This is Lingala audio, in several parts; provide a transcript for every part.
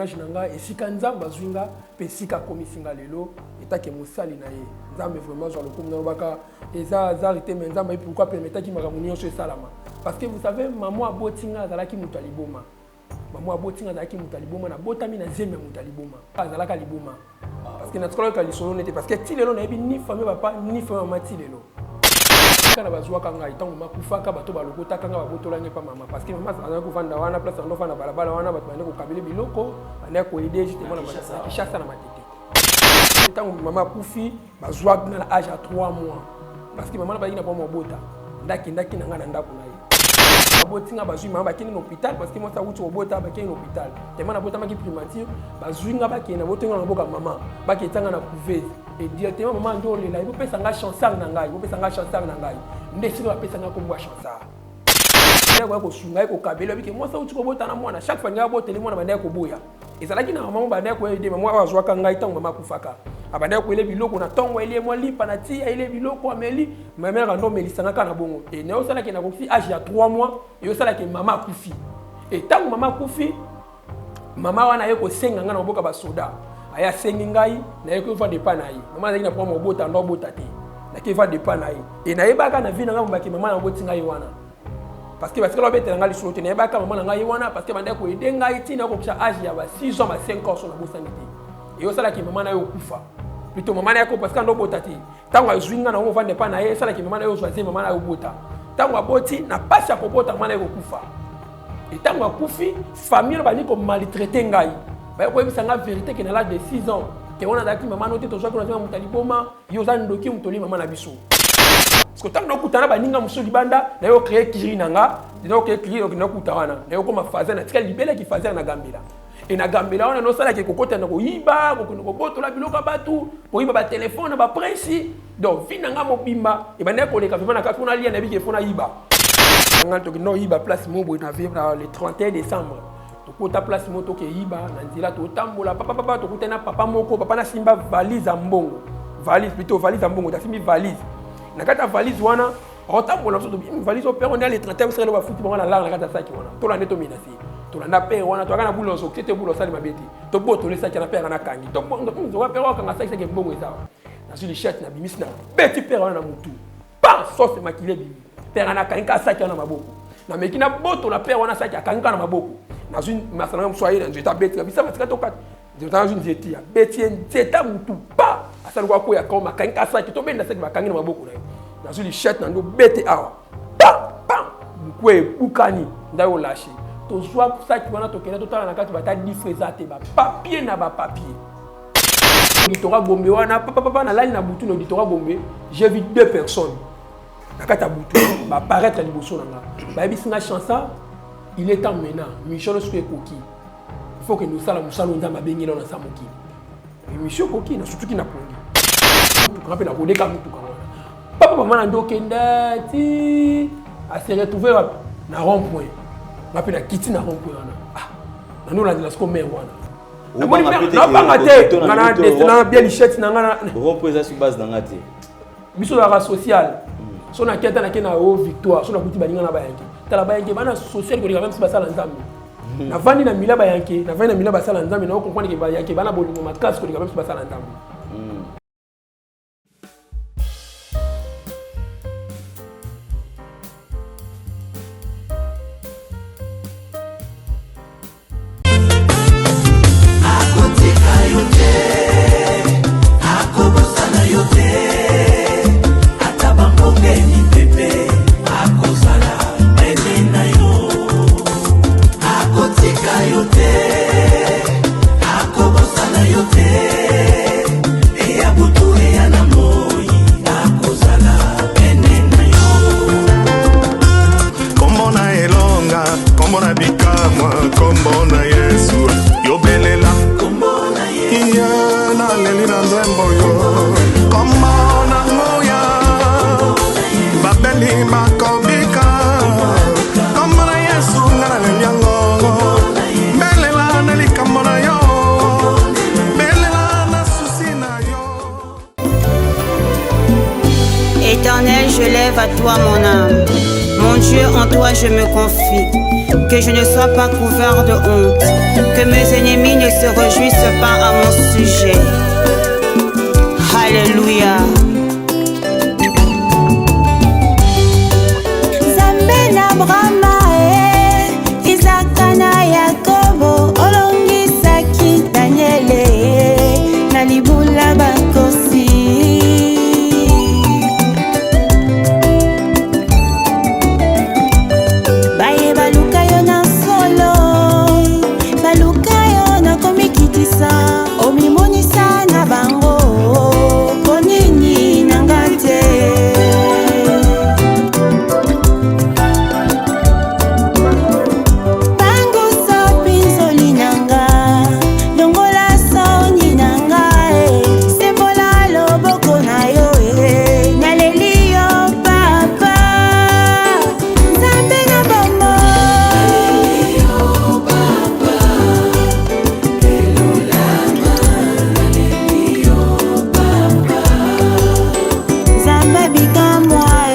Age na nga esika Nzambe azwi nga mpe esika akomisi nga lelo etake mosali na ye. Nzambe vraiment azwa lokumu. Nalobaka eza hasard te, mais Nzambe ayebi pourquoi permetaki makambo nyonso esalama. Parce que vous savez, maman aboti nga azalaki moto ya liboma. Maman aboti nga azalaki moto ya liboma, nabotami na zemi ya moto ya liboma. Azalaka liboma. Parce que natikala yoka lisolo nete, parce que ti lelo nayebi ni famille papa ni famille mama ti lelo. Kaka na bazwaka ngai ntango mama akufaka, bato balokotaka ngai, babotola ngai epa mama, parce que mama azalaki kovanda wana place yango ofanda balabala wana, bato bandaki kokabele biloko, bandaki koede justement na Kinshasa na Matete. Ntango mama akufi, bazwaki ngai na age ya 3 mois, parce que mama na bazalaki na problème obota, ndakendaki na ngai na ndako na ye. Baboti nga, bazwi mama, bakende na hôpital, parce que mwasi awuti kobota, bakende na hôpital. Tellement nabotamaki prémature, bazwi nga, bakende, naboti nga na mboka mama, baketa nga na couveuse et directement mama nde olela, bopesa nga chansard na ngai, bopesa nga chansard na ngai. Nde esika bapesa nga kombo ya chansard, koya kosunga ye, kokabela bike mwasi awuti kobota na mwana. Chaque fois ngai aboteli mwana, bandaki koboya. Ezalaki na mama bandaki koyede mama oyo azwaka ngai ntango mama akufaka, abandaki koyele biloko na ntongo, elie mwa lipa na ti, ayele biloko, ameli mamere ando omelisanga kaka na bongo. E naye osalaki nakokisi age ya 3 mois, eyosalaki mama akufi. E ntango mama akufi, mama wana aye kosenga ngai na maboka basoda, aye asengi ngai, naye kovanda epa na ye. Mama azalaki na problème obota, ando obota te, nake evanda epa na ye. E nayebaka na vie na ngai mobaki mama na oboti ngai wana, parce que batikala babetela ngai lisolo te. Nayebaka mama na ngai ye wana, parce que bandaki koyede ngai ntina kokisa age ya ba 6 ans, ba 5 ans, so nabosani te. Eyosalaki mama na ye okufa, plutôt mama na ye ko, parce que ando obota te. Ntango azwi ngai nango ovanda epa na ye, esalaki mama na ye ozwa ze, mama na ye obota. Ntango aboti, na pasi ya kobota, mama na ye kokufa. E ntango akufi, famille oyo bandi komaltraite ngai, baye koyebisa ngai vérité ke na l'âge de 6 ans ke wana azalaki mama no te, tozwaki na moto ya liboma, yo oza ndoki, moto oli mama na biso. Parce que ntango nakutana baninga mosusu libanda, naye ocrée kiri na nga, naye kiri nakuta wana, naye okoma fazer, natika libelaki fazer na gambela. E na gambela wana nosalaki kokota na koyiba, kokende kobotola biloko ya bato, koyiba batelefone na baprince. Donc vie na nga mobimba ebandaki koleka vraiment na kati mpona lia, nayebiki efo nayiba. Nga tokende oyiba place mo boye na le 31 décembre, tokota place mo, tokeyiba na nzela, totambola papapapa, tokutani na papa moko. Papa nasimba valise ya mbongo, valise plutôt valise ya mbongo, tasimbi valise. Na kati ya valise wana otambola biso, valise oyo père nde le 31 bisala bafuti bango na lar na kati ya saki wana. Tolanda, tomenase, tolanda père wana, toyaka na bulo soki te, bulo osali mabe te, tobotola esaki wana. Père wana akangi toka, père akanga saki, saki mbongo eza. Nazwi lichette, nabimisi, na beti père wana na motu, pa sauce makili ebimi. Père wana akangi kaka saki wana na maboko. Nameki nabotola père wana saki, akangi kaka na maboko. Nazwi masala mosu, aye na nzete, abeti bisa batika tokata nzete, nazwi nzete, abeti ye nzete motu, pa asali kwa koya koma, akangi kaka saki, tobenda saki, bakangi na maboko na ye. Nazwi lichette na ndo bete awa, pa pa, mokwe ebukani, ndai olâche. Tozwa saki wana, tokende totala na kati, bata difre eza te, bapapier na bapapier. Auditorat Gombe wana, papapapa, nalali na butu na auditorat Gombe, j'ai vu deux personnes na kati ya butu baparaître liboso na nga, bayebisi nga: "Chansa, il est temps maintenant, mission nyonso ekoki, il faut que nosala mosala oyo Nzambe abengeli na sa mokili, émission ekoki." Nasutuki na pongi, mutuka mpe nakoleka mutuka wana, papa mama na nde okenda ti ase retrouve wapi? Na rond point. Nga mpe nakiti na rond point wana, ah, nanolandela siko mare wana, nabanga te, nga na bien lichette na nga. Rond point eza sur base na nga te. Biso ozalaka social, so nake ata nake na o victoire, so nakuti baninga na bayanke, tala bayanke bana social koleka même si basala Nzambe. Navandi na mila bayanke, navandi na mila basala Nzambe, na ocomprendre ke bayanke bana bolingo makasi koleka même si basala Nzambe. Akotika yo te, akobosana yo te, ata bambongeni pepe, akozala pene na yo. Akotika yo te, akobosana yo te, eya butu eya na moi, akozala pene na yo. Kombo na elonga, kombo na bikamwa, kombo na Yesu, yobelela. Kombo na Yesu. Ye naleli na nzembo yo, kombo na nguya, babeli bakobika, kombo na Yesu, nga naleli yango. Belela na likambo na yo, belela na susi na yo. Éternel, je lève à toi mon âme. Mon Dieu, en toi je me confie. Que je ne sois pas couvert de honte, que mes ennemis ne se réjouissent pas à mon sujet. Alléluia. Nzambe na Abrahama e Isaka na Yakobo olongisaki Daniele na libula bakosi. Baye baluka yo na solo, baluka yo na komikitisa, omimonisa na bango mpo nini na nga te. Pangusa mpinzoli na nga, longola soni na nga e, sembola loboko na yo e, naleli yo papa, Nzambe na bomoi. Nzambe bikamwa e.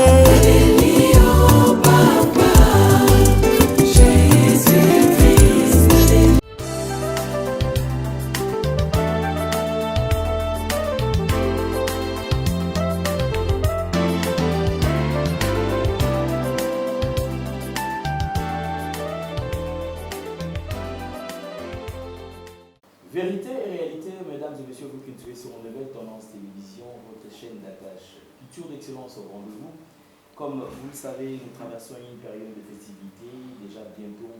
Vérité et réalité, mesdames et messieurs, vous qui nous suivez sur Nouvelle Tendance Télévision, votre chaîne d'attache culture d'excellence au rendez-vous. Comme vous le savez, nous traversons une période de festivité. Déjà bientôt,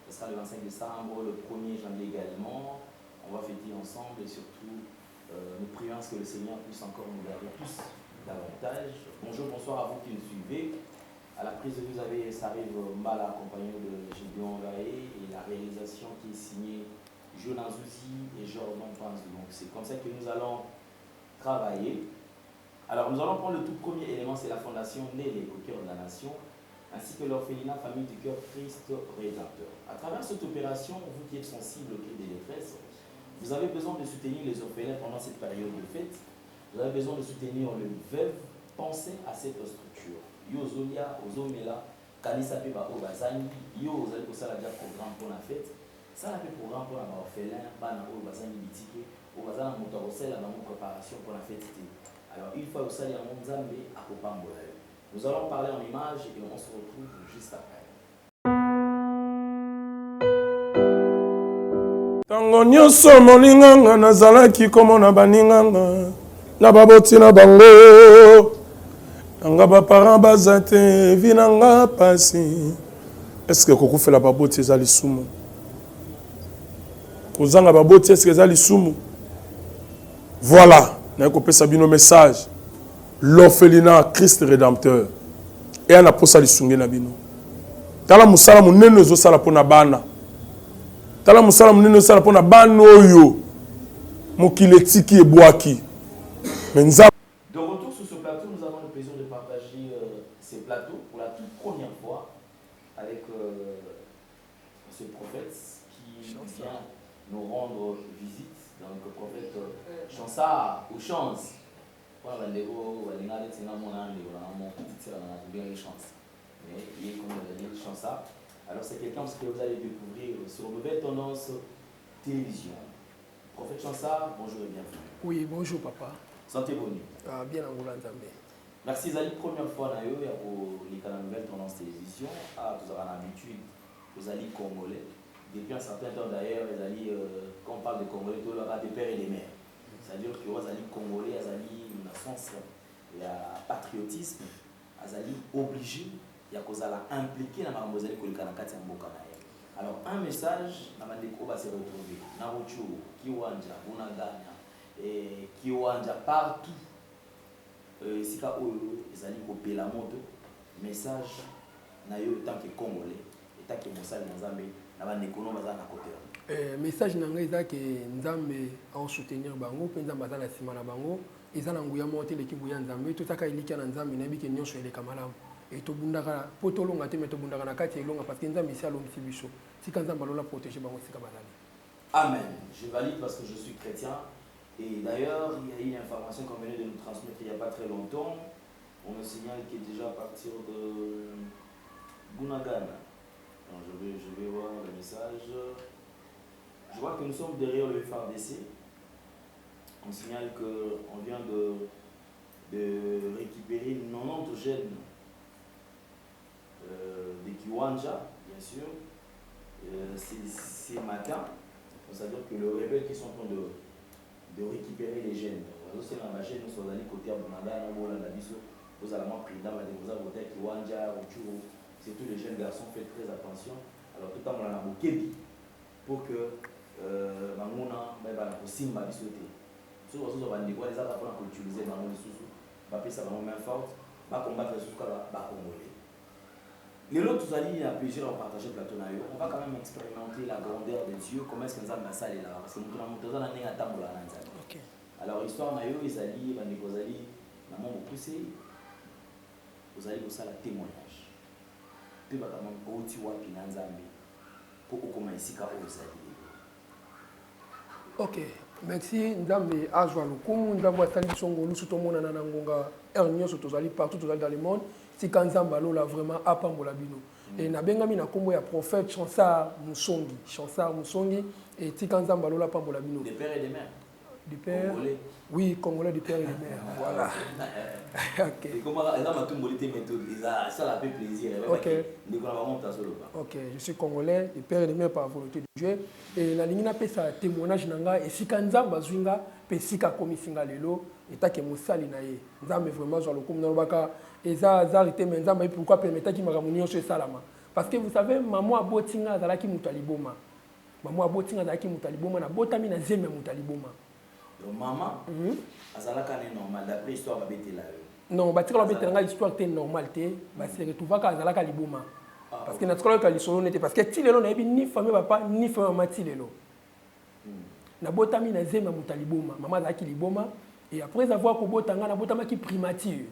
ce sera le 25 décembre, le 1er janvier également. On va fêter ensemble et surtout, nous prions à ce que le Seigneur puisse encore nous garder tous davantage. Bonjour, bonsoir à vous qui nous suivez. À la prise de vue, vous avez Sarive Mbala, accompagné de Gideon Vaé, et la réalisation qui est signée Jonas Zouzi et Jordan Panzou. Donc c'est comme ça que nous allons travailler. Alors nous allons prendre le tout premier élément, c'est la fondation Nélé au cœur de la nation, ainsi que l'orphelinat Famille du Cœur Christ Rédempteur. À travers cette opération, vous qui êtes sensible au cri des détresses, vous avez besoin de soutenir les orphelins pendant cette période de fête. Vous avez besoin de soutenir les veuves. Pensez à cette structure. Yo ozolia, ozomela, kanisa pe ba oyo bazangi, yo ozali kosala déjà programme pour la fête. Sala pe programme pour ba orphelins, bana oyo bazangi bitike, oyo baza na moto akosalela bango préparation pour la fête te. Alors une fois osali yango, Nzambe akopambola yo. Nous allons parler en image et on se retrouve juste après. Ntango nyonso moninganga nazalaki komona baninganga na baboti na bango nanga baparent baza te vi na nga pasi. Eske kokufela baboti eza lisumu? Kozanga baboti eske eza lisumu? Voilà, naye kopesa bino message. L'orphelinat Christ Rédempteur eya na posa lisungi na bino. Tala mosala monene ezosala mpo na bana. Tala mosala monene ezosala mpo na bana oyo mokili etiki ebwaki. Mais Nzambe. De retour sur ce plateau, nous avons le plaisir de partager ces plateaux pour la toute première fois avec ce prophète qui vient nous rendre visite. Donc, prophète Chansard ou Chance. Wana bandeko balinga neti nga mona ndeko na nga moko petite sœur na nga tobengaki Chance. Mais ye comme ezali Chansard. Alors c'est quelqu'un que vous allez découvrir sur Nouvelle Tendance Télévision. Prophète Chansard, bonjour et bienvenue. Oui, bonjour papa. Santé bonne. Ah, bien Angola Nzambe. Merci ezali première fois na yo ya koleka na Nouvelle Tendance Télévision. Ah, tozalaka na habitude ozali congolais. Depuis un certain temps d'ailleurs, ezali quand on parle de congolais, tolobaka de père et de mère. C'est-à-dire que azali congolais, azali na sens ya patriotisme, azali obligé ya kozala impliqué na makambo ezali koleka na kati ya mboka na ye. Alors un message na bandeko oyo ba se retrouver na Rutshuru, Kiwanja, Bunagana, et Kiwanja partout esika oyo ezali kopela moto, message na yo tant que congolais, tant que mosali na Nzambe na bandeko no baza na côté wana. Message na ngai eza ke Nzambe aosoutenir bango mpe Nzambe aza na nsima na bango. Eza na nguya moko te eleki nguya ya Nzambe. Totaka elikya na Nzambe, nayebi ke nyonso eleka malamu. E tobundaka mpo tolonga te, mais tobundaka na kati ya elonga parce que Nzambe esi alongisi biso. Tika Nzambe alola protéger bango esika bazali. Amen. Je valide parce que je suis chrétien. Et d'ailleurs, il y a une information qu'on venait de nous transmettre il n'y a pas très longtemps. On me signale que déjà à partir de Bunagana, Donc, je vais voir le message. Je vois que nous sommes derrière le FARDC. On signale qu'on vient de récupérer 90 jeunes de Kiwanja, bien sûr. C'est ce matin. C'est-à-dire que le rebelle qui sont en train de récupérer les jeunes. C'est la jeune, nous sommes allés côté à Bunagana, Bolanda Biso, vous allez président, vous avez voté Kiwanja, Rutshuru. Surtout les jeunes garçons, faites très attention. Alors tout le monde a bokebi pour que banguna bayeba kosimba biso te. Soki bazoza bandeko wana, ezaka mpona koutiliser bango lisusu, bapesa bango main forte, bacombattre lisusu kaka bacongolais. Lelo tozali na plaisir ya partager plateau na yo. On va quand même expérimenter la grandeur de Dieu, comment est-ce que Nzambe asalelaka, parce que moto na moto aza na ndenge atambolaka na Nzambe. Alors histoire na yo ezali, bandeko, ozali na mwa mokuse, ozali kosala témoignage toyebaka outi wapi na Nzambe mpo okoma esika oyo ozali lelo. Ok, merci. Nzambe azwa lokumu. Nzambe asali biso ngolu so tomonana na ngonga heure nyonso tozali partout, tozali dans le monde. Tika Nzambe alola vraiment apambola bino. E nabengami na nkombo ya prophète Chansard Musongi, Chansard Musongi. E tika Nzambe alola apambola bino. De père et de mère. Du père. Congolais. Oui, congolais du père et de mère, voilà, ok. Eza matumboli te, méthode eza esala mpe plaisir. Ndeko na bango moto azoloba. Ok, je suis congolais de père et de mère par volonté de Dieu. E nalingi napesa témoignage na ngai, esika Nzambe azwi nga mpe esika akomisi nga lelo etake mosali na ye. Nzambe vraiment azwa lokumu. Nalobaka eza hasard te, mais Nzambe ayebi pourquoi permettaki makambo nyonso esalama, parce que vous savez, mama aboti nga azalaki moto ya liboma. Mama aboti nga azalaki moto ya liboma. Nabotami na zemi ya moto ya liboma. Donc mama azalaka ne normal d'après histoire babetela yo? Non, batikala babetela ngai histoire te normal te. Base retrouvaka azalaka liboma, parce que natikala yoka lisolo nete, parce que ti lelo nayebi ni famille papa ni famille mama. Ti lelo nabotami na zemi ya moto ya liboma. Mama azalaki liboma et après avoir kobota ngai, nabotamaki prématuré.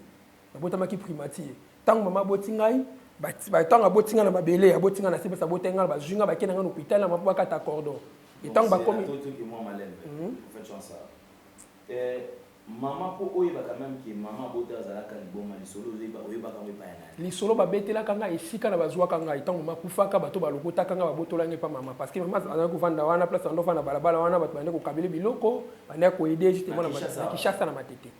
Nabotamaki prématuré. Ntango mama aboti ngai, ntango aboti ngai na mabele, aboti ngai na se mpesi, aboti ngai, bazwi ngai, bakei na ngai na hôpital na mpo bakata cordon. Et ntango bakomi Mwa malembe, prophète Chansard, mama, mpo oyebaka même ke mama aboti azalaka liboma, lisolo oyebaka yango epai ya nani? Lisolo babetelaka ngai esika na bazwaka ngai. Ntango mama akufaka, bato balokotaka ngai, babotola ngai epa mama, parce que mama azalaki kovanda wana, place ando ovanda, balabala wana, bato bandeki kokabele biloko, bandeki koaider justement na Kinshasa, na Matete,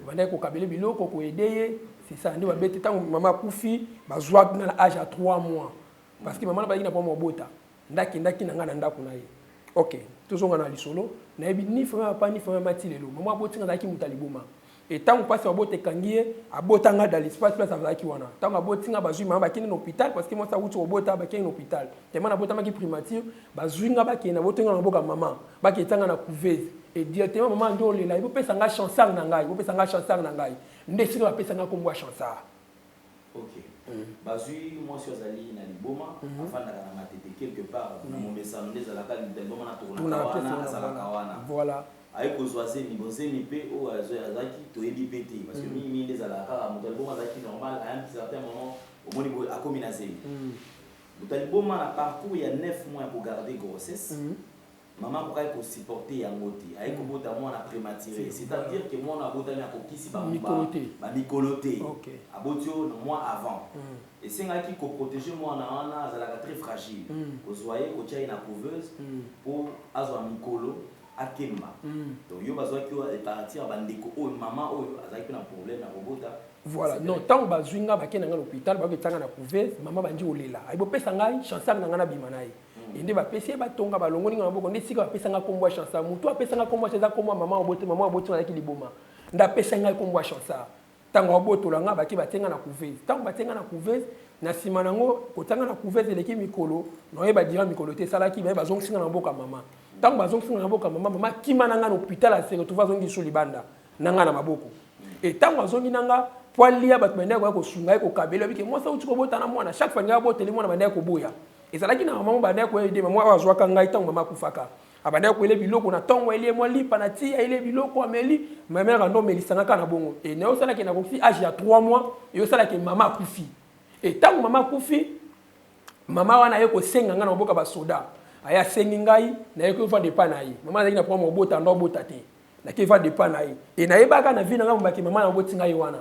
bandeki kokabele biloko, koaider ye. C'est ça nde babete. Ntango mama akufi, bazwaki nga na age ya 3 mois, parce que mama na bazalaki na mpo mobota, ndakendaki na ngai na ndako na ye. Ok, tozonga na lisolo. Nayebi ni famille papa ni famille mama ti lelo. Mama aboti nga azalaki moto ya liboma. E ntango mpasi babota ekangi ye, abota nga dans l'espace place azalaki wana. Ntango aboti nga, bazwi mama, bakende na hôpital, parce que mwasi awuti kobota, bakende na hôpital. Tellement nabotamaki prématuré, bazwi nga, bakende, naboti nga na mboka mama, bakende nga na couveuse et directement mama nde olela: "Bopesa nga Chansard na ngai, bopesa nga Chansard na ngai." Nde esika bapesa nga nkombo ya Chansard. Ok, bazwi mwasi azali na liboma, afandaka na Matete quelque part na momesano nde ezalaka liboma na tournaka wana, azalaka wana. Aye kozwa zemi. Bozemi mpe oyo azalaki, toyebi mpe te, parce que mingimingi nde ezalaka kaka moto ya liboma azalaki normal, à un certain moment omoni boye akomi na zemi. Moto ya liboma na parcours ya 9 mois ya kogarder grossesse, mama akokaki kosupporter yango te, aye kobota mwana prématuré, c'est-à-dire que mwana abotami akokisi bamikolo te, aboti oyo na mois avant. Esengaki koprotéger mwana wana, azalaka très fragile, kozwa ye, kotia ye na couveuse mpo azwa mikolo, akemba. Donc yo bazwaki oyo partir ya bandeko oyo, mama oyo azalaki mpe na problème ya kobota. Voilà. Non, ntango bazwi nga, bakei na ngai na hôpital, bakoki nga na couveuse, mama bandi kolela: "Ayi, bopesa ngai Chansard na ngai, nabima na ye." Nde bapesi ye, batonga, balongoli nga maboko. Nde esika bapesa nga nkombo ya Chansard. Motu apesa nga nkombo ya, eza nkombo ya mama oboti. Mama aboti azalaki liboma, nde apesa ngai nkombo ya Chansard. Ntango abotola nga, bake batie nga na couveuse. Ntango batie nga na couveuse, na nsima nango kotia nga na couveuse eleki mikolo, naoyeba dira mikolo te esalaki baye, bazongisi nga na mboka mama. Ntango bazongisi nga na mboka mama, mama kima na nga na hôpital, ase retrouve azongi lisusu libanda na nga na maboko. E ntango azongi na nga po alia, bato bandeki koya kosunga ye, kokabela bike. Mwasi auti kobota na mwana, chaque fois ndenge aboteli mwana, bandeki koboya. Ezalaki na mama bandeki koya mama oyo azwaka ngai ntango mama akufaka, abandaki koyele biloko na ntongo, elie mwa lipa na ti, ayele biloko, ameli, mamere ando omelisanga kaka na bongo. E naye osalaki, nakoki age ya 3 mois, eyosalaki mama akufi. E ntango mama akufi, mama wana aye kosenga ngai na maboka basoda. Aye asengi ngai, naye kovanda epai na ye. Mama azalaki na problème obota, ndo obota te, nake vanda epai na ye. E nayebaka na vie na ngai mobaki mama na oboti ngai wana.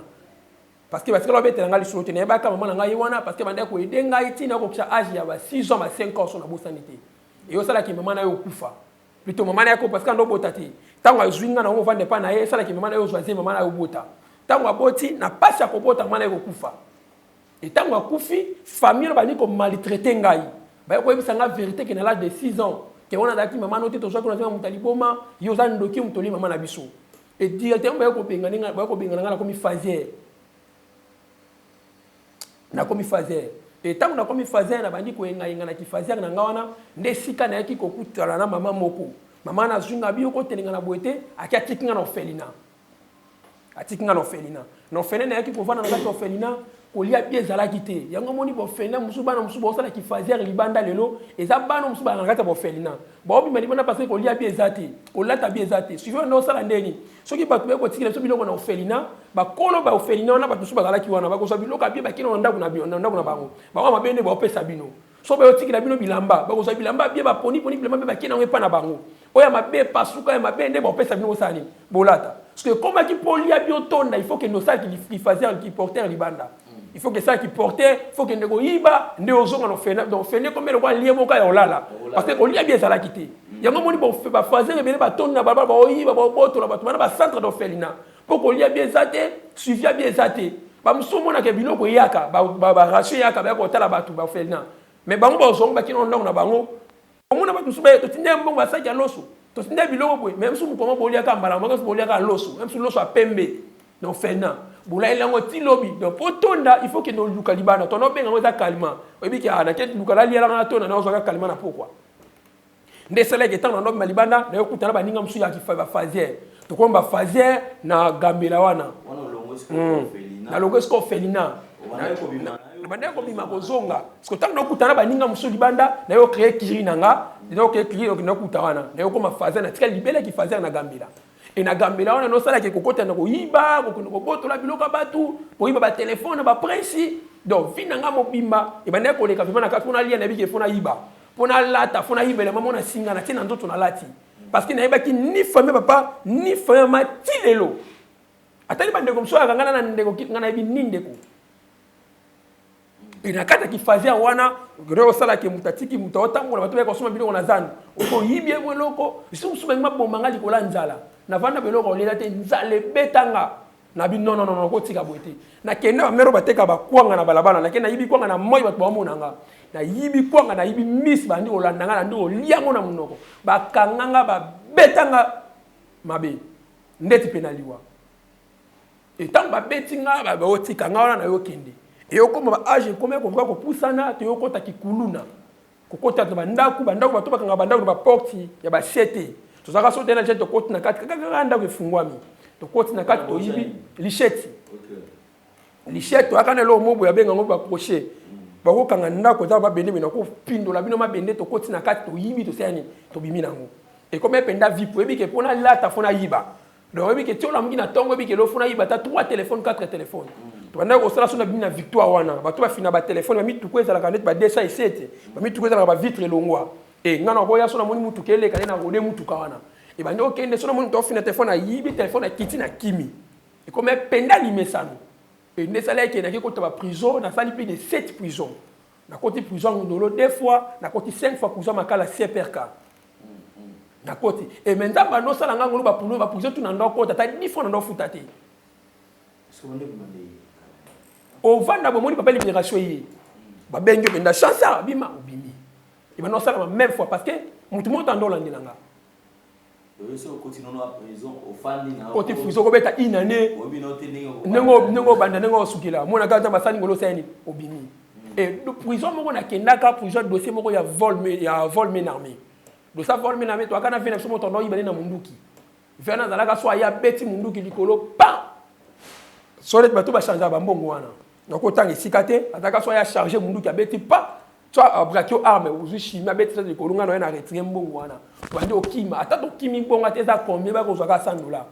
Parce que batikala babetela ngai lisolo te, nayebaka mama na ngai ye wana, parce que bandaki koede ngai ntina kokisa age ya ba 6 ans, ba 5 ans, so nabosani te. Eyosalaki mama na ye okufa, plutôt mama na ye ko, parce que ando obota te. Ntango azwi ngai na ovanda epai na ye, esalaki mama na ye ozwa ze, mama na ye obota. Ntango aboti, na pasi ya kobota, mama na ye kokufa. E ntango akufi, famille oyo bandi komaltraite ngai, baye koyebisa ngai vérité ke na l'âge de 6 ans ke wana azalaki mama no te, tozwaki na moto ya liboma, ye oza ndoki, moto oli mama na biso. E directement baye kobengana ngai, baye kobengana ngai, nakomi phasière, nakomi phasière. E ntango nakomi phasière, nabandi koyengayenga na kiphasière na ngai wana, nde esika nayaki kokutana na mama moko. Mama nazwi nga biyo kotelenga na boye te, aki atiki nga na orphelinat, atiki nga na orphelinat. Na orphelinat nayaki kovanda na kati ya orphelinat, kolia bi ezalaki te. Yango omoni baorphelinat mosusu, bana mosusu baosala kiphasière libanda lelo, eza bana mosusu balanga na kati ya baorphelinat, baobima libanda parce que kolia bi eza te, kolata bi eza te. Suivant nde osala ndeni, soki bato baye kotikela biso biloko na orphelinat, bakolo ba orphelinat wana, bato mosusu bazalaki wana, bakozwa biloko ya bie, bakende na ndako na ndako na bango, bango mabe nde baopesa bino. So bayotikela bino bilamba, bakozwa bilamba bie, baponiponi bilamba mpe bakende yango epa na bango. Oyo ya mabe epasuka, ya mabe nde baopesa bino, kosala nini? Bolata. Parce que ekomaki mpo lia bio tonda, il faut kende osalaki liphasière, kiporter libanda, il faut kesala kiporter, il faut kende koyiba nde ozonga na orphelinat. Donc orphelinat ekomi lokola lie moko ya olala, parce que kolia bi ezalaki te. Yango omoni baphasière ebele batondi na balabala, baoyiba, baobotola bato bana bacentre d'orphelinat, mpo kolia bi eza te, suivi ya bi eza te. Bamosusu omonaka biloko eyaka, baration eyaka, baya kotala bato baorphelinat, mais bango bazongo bakina ndako na bango. Omona bato mosusu baye, totinda mbongo, basaki ya loso, totinda biloko boye, mais mosusu mokongo boliaka mbala moko, mosusu boliaka loso, mosusu loso ya pembe na orphelinat, bolayeli yango ti lobi. Donc po tonda, il faut kende oluka libanda. Tono obenga yango eza kalima, oyebi ke nake luka nalielaka na tonda, naozwaka kalima na pokwa. Nde esalaki ntango na ndobima libanda, nayokutana baninga mosusu ya baphasière, tokomi baphasière na Gambela wana. Nalongo esika orphelinat, nabandaki kobima kozonga, parce que ntango nakutana baninga mosusu libanda, nayo créer kiri na nga, nayo créer kiri, nakuta wana nayokoma phasière, natika libelaki phasière na Gambela. E na Gambela wana nosalaki kokota na koyiba, kokende kobotola biloko ya bato, koyiba batelefone na baprince. Donc vie na nga mobimba ebandaki koleka vraiment na kati. Mpo nalia, nayebiki fo nayiba, mpo nalata fo nayibela mamo na singa natie na nzoto nalati, parce que nayebaki ni famille papa ni famille mama ti lelo. Atali bandeko mosusu ayaka ngai na ndeko ngai nayebi ni ndeko. E na kati ya kiphasière wana, re osalaki moto atiki moto aotambola, bato bayaka kosomba biloko na zando, okoyibi ye eloko. Lisusu mosusu balingi baboma ngai likolo ya nzala, navanda biloko olela te, nzala ebetanga na bi non, non, non, kotika boye te. Nakende bamere bateka bakwanga na balabala, nakende nayibi kwanga na moi, bato baomona nga nayibi kwanga, nayibi mbisi, bandi kolanda nga, nandi kolia yango na monoko, bakanga nga, babeta mabe ndeti mpe na liwa. E ntango babeti nga, baotika nga wana, nayokende eyokoma ba age ekomi kokoka kopusana, toyokota kikuluna, kokota na bandako, bandako bato bakanga bandako na baporte ya basete. Tozalaka so te na jet, tokoti na kati kaka ndako efungwami, tokoti na kati, toyibi lichette. Lichette toyaka na eloko moko boye abenga yango bacrochet, bakokanga ndako eza babende bino kopindola bino mabende. Tokoti na kati, toyibi, tosala nini, tobimi nango. Ekomi mpenza vie po oyebi ke mpo nalata fo nayiba. Donc oyebi ke ti olamuki na ntongo, oyebi ke elo fo nayiba ata 3 téléphone, 4 téléphone. Tobandaki kosala so na bimi na Victoire wana, bato bafina batelefone, bamituku ezalaka neti ba 207, bamituku ezalaka bavitre elongwa. E ngai nakoya so namoni mutuka eleka nde narode mutuka wana ebandi okende. So namoni moto ofina telefone, ayibi telefone, akiti na kimi. Ekomi mpenza limesano. E nde esala eke naki kota baprison, nasali plus de 7 prison. Nakoti prison Ndolo deux fois, nakoti 5 fois prison Makala, CPRK nakoti. E me Nzambe andosala nga ngolu, bapulo baprison tu na ndo akota ata 10 fois na ndo afuta te. Ovanda bomoni papa libération ye babengi yo mpenza chance abima, obimi, ebanda osalama même fois, parce que motu moko tando olandela nga. Oti prison, kobeta une année, ndenge obanda, ndenge osukela, mona kaka Nzambe asali ngolo, osali nini, obimi. E prison moko nakendaka prison, dossier moko ya vol, ya vol main armée, dossier vol main armée. Toyaka na vie na biso, moto ando oyibane na munduki vena azalaka so aya abeti munduki likolo pa so neti bato bachangeaka bambongo wana, nakotanga esika te. Azalaka so aya charge munduki, abeti pa so abraki yo arme, ozwi chimie, abeti so likolo, ngai na ye na retire mbongo wana, tobandi okima. Ata tokimi mbongo ate eza combien, bakozwaka 100 $.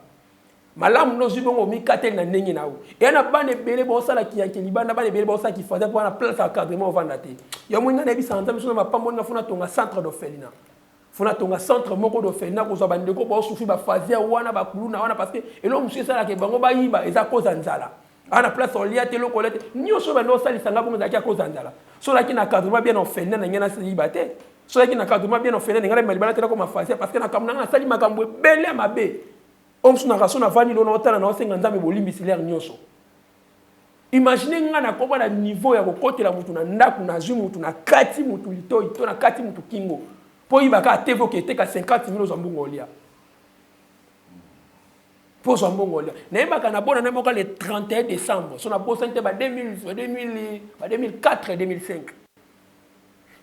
Malamu nozwi bongo, omikateli na ndenge na yo. Eya na bana ebele baosala kiyanke libanda, bana ebele baosala kifata mpo wana place encadrement ovanda te. Yo moi ngai nayebisaka Nzambe so na mapamboli nga, funa tonga centre d'orphelinat, funa tonga centre moko d'orphelinat, kozwa bandeko baosouffrir, baphasière wana, bakuluna wana, parce que eloko mosusu esalaka bango bayiba eza koza nzala. Ana place olia te, eloko olia te. Nyonso oyo banda osalisa nga bongo ezalaki ya kozala nzala. Soki ozalaki na encadrement bien orphelin na ngai nayiba te. Soki ozalaki na encadrement bien orphelin na ngai nabima libanda te, nakoma fasia parce que na kambo na ngai nasali makambo ebele ya mabe. Oyo mosusu na raso navandi lelo naotala naosenga Nzambe bolimbisi lere nyonso. Imagine nga nakoma na niveau ya kokotela mutu na ndaku, nazwi mutu na kati mutu litoyi to na kati mutu kingo po oyiba kaka TV oke teka 50 mille ozwa mbongo olia. Po ozwa mbongo olia. Nayebaka na bona moko le 31 décembre, so nabosani te ba 2000, 2000, ba 2004 2005.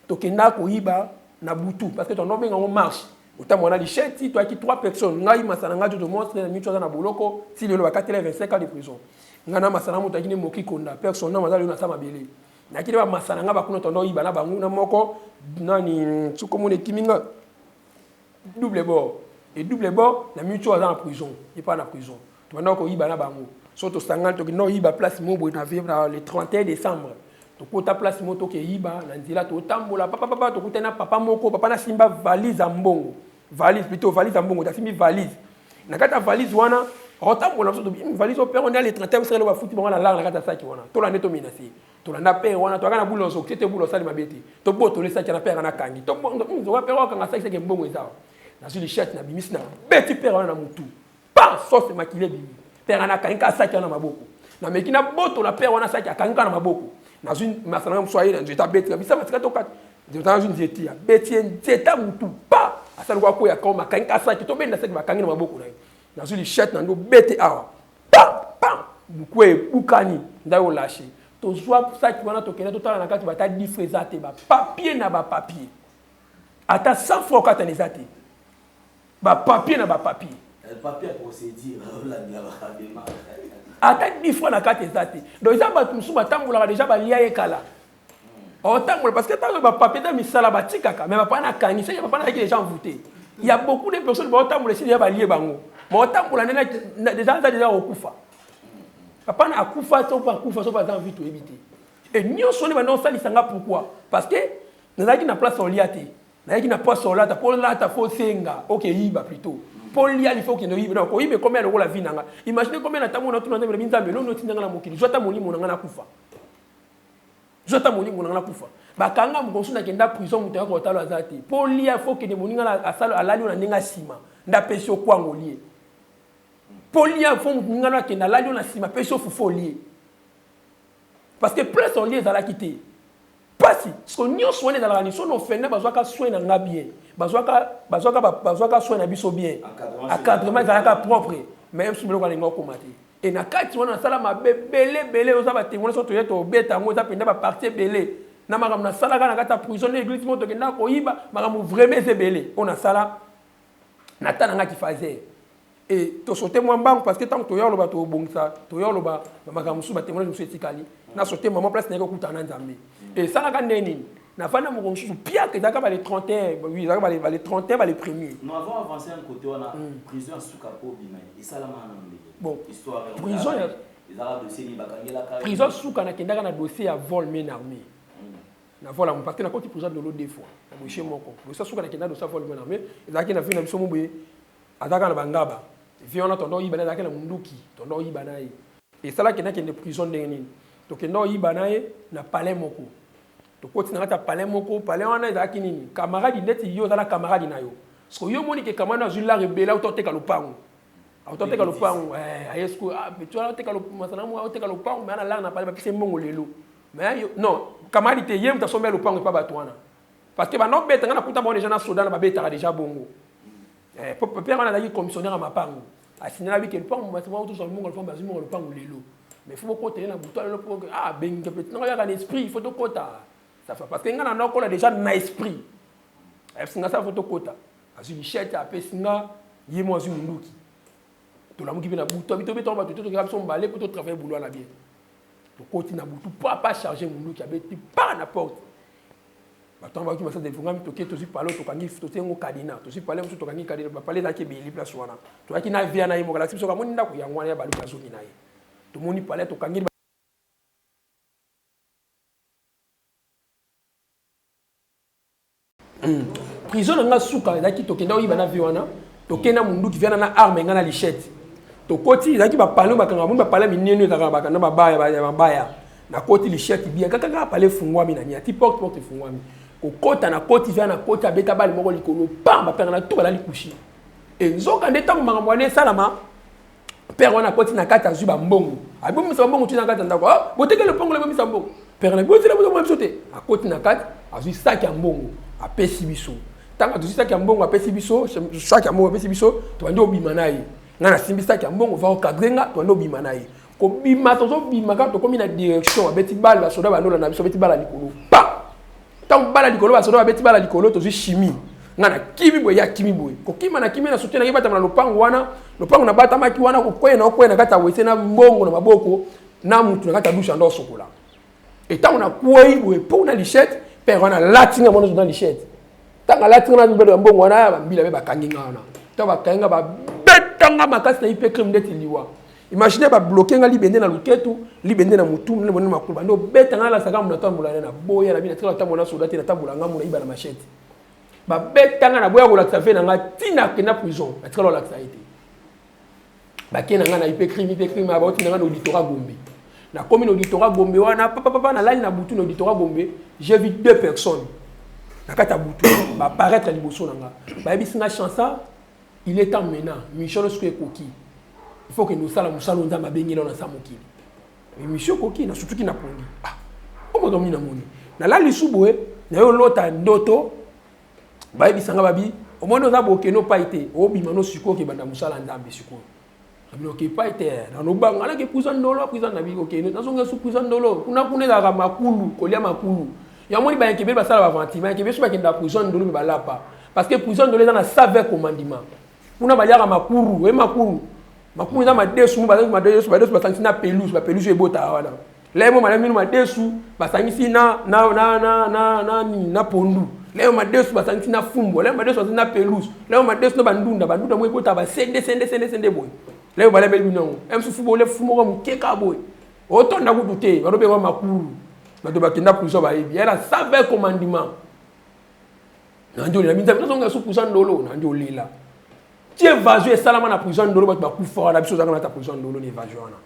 Tokenda koyiba na butu parce que tondo benga ngo marche. Otambola na lichette, toyaki 3 personnes. Ngai masana ngai jojo monstre na micho aza na boloko, ti lelo bakatela 25 ans de prison. Ngai na masana moto ayaki ne moki konda, personne na aza lelo na sa mabele. Nayaki ne ba masana ngai bakuna tondo yiba na bango na moko nani sokomona ekimi nga double bord. Et double bord na micho aza na prison, il pas na prison. Tobanda koyiba na bango. So tosangani tokenda koyiba place moko boye na na le 31 décembre. Tokota place moko tokeyiba na nzela totambola papa papa tokutani na papa moko, papa nasimba valise ya mbongo. Valise plutôt valise ya mbongo, tasimbi valise. Na kati ya valise wana otambola biso tobi valise oyo père on le 31 bisala bafuti bango na lar na kati ya saki wana. Tolanda to menacer. Tolanda père wana toyaka na bulo ozoki te bulo osali mabe te. Tobotola saki na père na kangi. Tobotola père okanga saki saki mbongo eza. Nazwi lichette na bimisi na beti père wana na mutu. Pa sauce makile bimi. Père wana akangi ka saki wana na maboko. Nameki na botola père wana saki akangi ka na maboko. Nazwi masala mosusu aye na nzete abeti bisa batika tokata. Nzete nazwi nzete abeti ye nzete mutu pa asali kwa koya koma akangi ka saki tobenda saki bakangi na maboko na ye. Nazwi lichette na ndo bete awa. Pa pa bukwe ebukani ngai olâche. Tozwa saki wana tokende totala na kati bata difre eza te ba papier na ba papier. Ata 100 francs kata eza te. Ba papier na ba papier. Papier ya procédure olandela bakadema. Ata 10 francs na kati eza te. Donc eza bato mosusu batambolaka déjà balia ye kala. Otambola parce que ntango bapapier eza misala batikaka, mais papa nakangi seke papa nazalaki déjà envoûté. Il y a beaucoup de personnes baotambola esi déjà balie bango. Baotambola ndenge déjà aza déjà kokufa. Papa na akufa to pa akufa so aza en vie toyebi te. Et nyonso nde banda osalisa nga pourquoi? Parce que nazalaki na place olia te. Nazalaki na place olata mpo olata fo osenga okeyiba plutôt. Mpo lia il faut okende oyiba. Donc koyiba ekomi ya lokola vie na nga. Imagine combien na ntango natuna Nzambe na Nzambe eloni otinda nga na mokili. Zwa ata molimo na nga nakufa. Zwa ata molimo na nga nakufa. Bakanga mokonsu nakenda prison moto ayaka kotala aza te. Mpo lia fo okende moninga asala alali yo na ndenge nsima. Nde apesi yo kwanga olie. Mpo lia fo moninga no akende alali yo na nsima apesi yo fufu olie. Parce que place olie ezalaki te. Pasi, parce que nyonso wana ezalaka ni so na ofenda bazwaka soin na nga bien. Bazwaka soin na biso bien. Encadrement ezalaka propre. Mais mosusu biloko alinga okoma te. E na kati wana nasala mabe ebele ebele oza batémoin so toye tobeta yango eza mpenza baparti ebele. Na makambo nasalaka na kati ya prison na église moko tokendaka koyiba makambo vraiment eza ebele oyo nasala na ta na nga kifazer. Et tosote mwa mbangu parce que ntango toya oloba tobongisa toya oloba makambo mosusu batémoignage mosusu etikali nasote mama place nayaki kokutana na Nzambe. Esalaka nde nini nafanda moko mosusu piaka ezalaka bale 31, oui, ezalaka bale 31 bale premier. Non, avant avancer un côté wana prison ya suka po bima esalama na ndenge. Bon, histoire prison ya ezalaka dossier nini bakangelaka? Prison suka nakendaka na dossier ya vol main armée. Na vol ya parce que nakoti prison lolo deux fois na dossier moko. Dossier suka nakenda dossier ya vol main armée ezalaki na vie na biso mo boye azalaka na bangaba vie wana tondo oyiba na azalaki na munduki tondo oyiba na ye. Esalaki nakende prison ndenge nini? Tokenda oyiba na ye na palais moko. Tokoti na kati ya palais moko, palais wana ezalaki nini? Camarade neti yo oza na camarade na yo. Parce que yo omoni ke camarade azwi lar ebele auta oteka lopango. Auta oteka lopango, aye sikoyo, ah, petit wana oteka lopango, masana moko oteka lopango, mais ana lar na palais bapesi ye mbongo lelo. Mais yo, non, camarade te ye moto asombi ya lopango epa bato wana. Parce que banda obeta nga nakuta bango déjà na soda na babetaka déjà bongo. Père wana azalaki commissionnaire ya mapango. Asignala bi ke lopango masima tozwa mbongo lopango bazwi mbongo lopango lelo. Mais faut bokota ye na butu lelo po ah benga petit nga yaka na esprit, il faut tokota. Ça fait parce que nga na nakola déjà na esprit. Ayebisi nga ça faut tokota. Azwi lichette apesi nga ye mo azwi munduki. Tolamuki mpe na butu abi tobeta bato te tokeka biso mbale po totravaille boulot wana bien. Tokoti na butu pa charger munduki abeti pa na porte. Bato wana bayoki masasi efungami toke tozwi palo tokangi totie yango kadina tozwi pale mosusu tokangi kadina bapale ezalaki ebele place wana toyaki na via na ye moko alakisi biso kamoni ndako yango wana ya baluki azongi na ye tomoni pale tokangi. Prison na nga suka ezalaki tokenda oyiba na vie wana tokenda munduki viana na arme nga na lichette. Tokoti, ezalaki bapale bakanga moni, bapale minene ezalaka na mabaya ya mabaya. Nakoti lichette bien kaka kaka, pale efungwami na nia ti porte, porte efungwami, kokota na koti via na koti, abeta bale moko likolo, pam, bapere na tu balali couché. E nzoka nde ntango makambo wana esalama, père wana akoti na kati, azwi bambongo, abomisa bambongo ti na kati ya ndako. Ah, botekeli lopango, ebomisa mbongo. Père na bozela, bozomona biso te. Akoti na kati, azwi saki ya mbongo, apesi biso. Ntango azwi saki ya mbongo, apesi biso saki ya mbongo, apesi biso, tobandi obima na ye. Ngai nasimbi saki ya mbongo, va ocadre nga, tobandi obima na ye. Kobima, tozobima kaka, tokomi na direction, abeti bale, basoda bandola na biso, abeti bala likolo, pa. Ntango bala likolo, basoda babeti bala likolo, tozwi chimie. Ngai nakimi boye, ye akimi boye. Kokima, nakimi na soutien, nayebatama na lopango wana. Lopango nabatamaki wana, kokwea na okwea na kati ya wese na mbongo na maboko na mutu na kati ya douche, ando osokola. Etango nakwei boye mpo na lichette, père wana alati nga mwana na lichette. Ntango alati nga na mibalo ya mbongo wana, bambila mpe bakangi nga wana. Ntango bakangi nga, babetanga makasi na ipe crime ndeti liwa. Imagine, babloke nga libende na luketu, libende na mutu, na libende na makolo, bando obeta nga. Nalasaka mu natambola na boya na bino, natikala kotambola na soda te, natambola nga mu nayiba na machette. Babetanga na boya kolakisa ve na nga ntina akenda prison, natikala kolakisa ye te. Bakei na ngai na ipe crime, ipe crime baotinda ngai na auditorat Gombe. Nakomi na auditorat Gombe wana, papapapa, nalali na butu na auditorat Gombe. J'ai vu deux personnes na kati ya butu baparaître liboso na nga, bayebisi nga: "Chansa, il est temps maintenant, mission no soki ekoki, il faut kende osala mosala oyo Nzambe abengeli na sa mokili. Mission ekoki." Nasutuki na pongi. Ah, omakambo nini namoni? Nalali su boye, naye olota ndoto, bayebisanga babi: "Omoni, oza bokende opai te, obima no sikoyo, okebanda mosala Nzambe sikoyo." Abi oke epai te, nanobanga nake prison Ndolo, prison nabi okende, nazonga su prison Ndolo. Kuna kuna ezalaka makulu, kolia makulu. Yango moni bayeke basala baventure, bayeke so bakenda prison Ndolo mpe balapa, parce que prison Ndolo eza na saveur commandement. Kuna baliaka makuru, e makuru, makuru eza madesu mo bazangi madesu, madesu basangisi na pelouse, bapelouse ebotaka wana lemo malemi no madesu basangisi na na na na na na nini, na pondu lemo madesu basangisi na fumbwa lemo madesu basangisi na pelouse lemo madesu na bandunda, bandunda mo ebotaka basende sende sende sende boye. Lemo balemeli bino yango mosusu bole fu moko moke kaka boye, otonda kutu te. Balobenga makuru. Bato bakenda prison bayebi ya na saveur commandement. Nandi olela minzambe, nazonga su prison Ndolo. Nandi olela ti évasion esalama na prison Ndolo, bato bakufa wana. Biso ozalaka na ta prison Ndolo na évasion wana,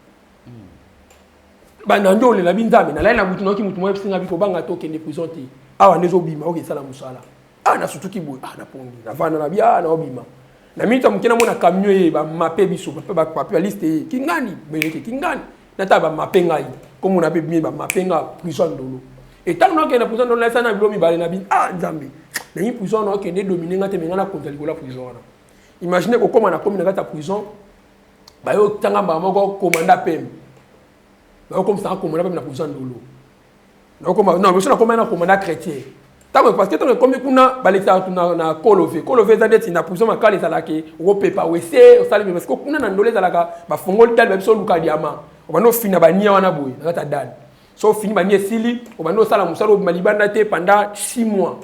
banandi olela binzambe. Nalali na butu, nayoki mutu moko ebisinga bi kobanga te, okende prison te, awa nde ezobima, oke esala mosala. Ah, nasutuki boye, ah, napongi, navanda na bia, naobima na minute ya moke, namona camion ye, bamape biso bapapier, baliste ye kingani beleke kingani, natala bamape ngai komona mpe bimi, bamape nga prison Ndolo. Etango nakende na prison Ndolo, nasala na bilo mibale na bini. Ah Nzambe, nangi prison wana okende domine nga te, me nga nakonza likolo ya prison wana. Imagine, kokóma nakomi na kati ya prison, bayotanga mbala moko commandant peme, bayokomisaka commandant peme na prison Ndolo. Nakoma non, biso nakoma na commandant chrétien. Ntango, parce que ntango ekomi kuna, balekisaka na kolove. Kolove eza neti na prison Makala, ezalaki okopepa wese, osali. Parce que kuna na Ndolo ezalaka bafongoli dalle, babiso oluka diama, obandi ofina bania wana boye na kati ya dalle. So ofini bania, esili, obandi osala mosala, obima libanda te pendant 6 mois.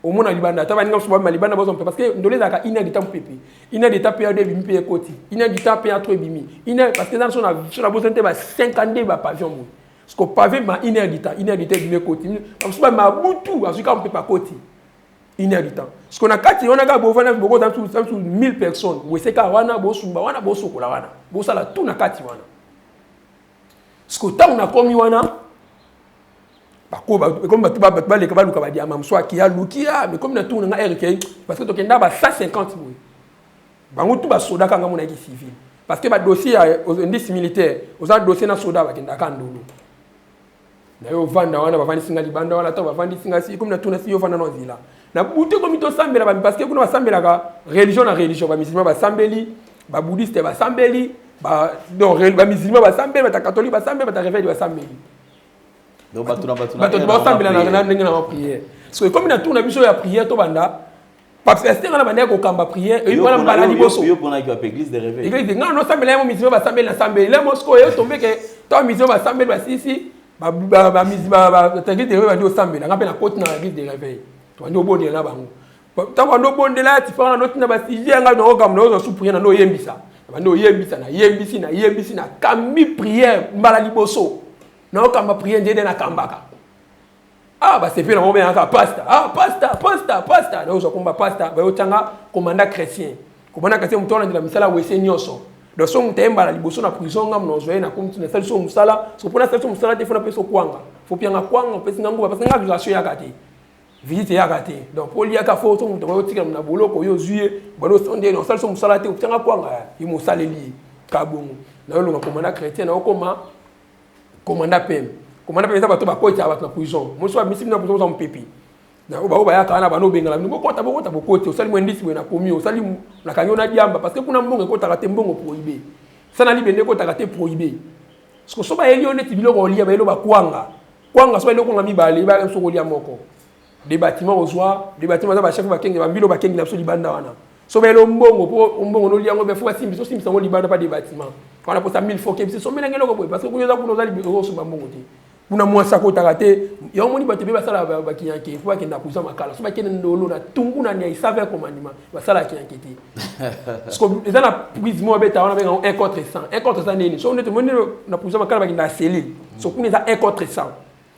Omona libanda ata baninga mosusu babima libanda, bazwa mpe, parce que Ndolo ezalaka une heure de temps mopepe, une heure de temps mpe ya deux ebimi, mpe ekoti une heure de temps mpe ya trois ebimi une heure, parce que eza so na bosani te, ba 52 bapavillon boye. Parce que pavé ma une heure du temps, une heure du temps ebimi, ekoti. Bamosusu bamema butu, azwi kaka mopepe, akoti une heure du temps. Parce que na kati wana kaka bovanda, bokota misu 1000 personnes, wese kaka wana, bosumba wana, bosokola wana, bosala tout na kati wana. Parce que ntango nakomi wana, komi bato baleka, baluka badiama, mosu aki aluki a, mais komi na tour na nga rk, parce que tokenda ba 150 boye, bango tu basoda, kanga monaki civil, parce que badossier ya indice militaire, oza dossier na soda, bakendaka Ndolo. Na yo ovanda wana, bavandisi nga libanda wana. Ntango bavandisi nga, si komi na tour na si yo ovanda na nzela na butu, ekomi tosambela, parce que kuna basambelaka religion na religion. Bamusulman basambeli, babouddhiste basambeli, donc bamusulman basambeli, bata catholique basambeli, bata réveil basambeli. Bato basambela na ndenge na baprière. So ekomi na tour na biso ya prière, tobanda pasteur nga na bandaki kokamba prière, eyi wana mbala liboso. Église. Nga nosambela yango, musulman basambeli, nasambeli lemo. Sikoyo etombeke to musulman basambeli, basisi église de réveil, bandi osambela, nga mpe nakoti na église de réveil, tobandi obondela na bango. Ntango bandi obondela, tifanga notina basujet nga naokambo, naozwa su prière, nando oyembisa, bandi oyembisa, nayembisi, nayembisi, nakambi prière mbala liboso, naokamba prière nde nakambaka. Ah, basepeli nango, bengaka pasteur. Ah, pasteur, pasteur, pasteur, naozwa komba pasteur, bayotyanga commandant chrétien. Commandant chrétien, moto olandela misala wese nyonso. Donc so moto ayembala liboso na prison, nga mona ozwa ye na komi nasali so mosala. So mpona asali so mosala te, fo napesa kwanga, fo pianga kwanga, opesi nga nguba, parce que nga relation eyaka te, visite eyaka te. Donc po oliaka, fo so moto otikala na boloko, oyo ozwi ye bano nde osali so mosala te, opianga kwanga, ye mosaleli ye ka bongo. Nayolonga commandant chrétien, naokoma commandant pem. Commandant pem eza bato bakotisa bato na prison. Moso bamisi bino na prison, oza mopepe oyo bayaka wana, bano obengana bino, bokota, bokota, bokoti, osali mwa ndisi boye, nakomi osali, nakangi yo na diamba, parce que kuna mbongo ekotaka te, mbongo prohibé sana, libende ekotaka te, prohibé. Parce que so bayeli yo neti biloko olia, bayeli yo bakwanga, kwanga so bayeli yo kwanga mibale, bayeli so kolia moko de bâtiment, ozwa de bâtiment, aza bachef bakenge bambilo bakenge na biso libanda wana. So bayeli yo mbongo mpo mbongo nolia yango, befo basimbisa, osimbisa yango libanda pa de bâtiment wana, posa 1000 fois kebisi somelanga eloko boye, parce que kuna oza, kuna oza osomba mbongo te, kuna mwasi akotaka te. Yango moni bato mpe basala bakiyanke mpo bakenda kuza makala, so bakende ndolo na tungu na nia isave commandement, basala kiyanke te, parce que eza na prise moko babeta wana, benga 1 contre 100. 1 contre 100 nini? So neti moni na prison makala, bakenda na cellule, so kuna eza 1 contre 100.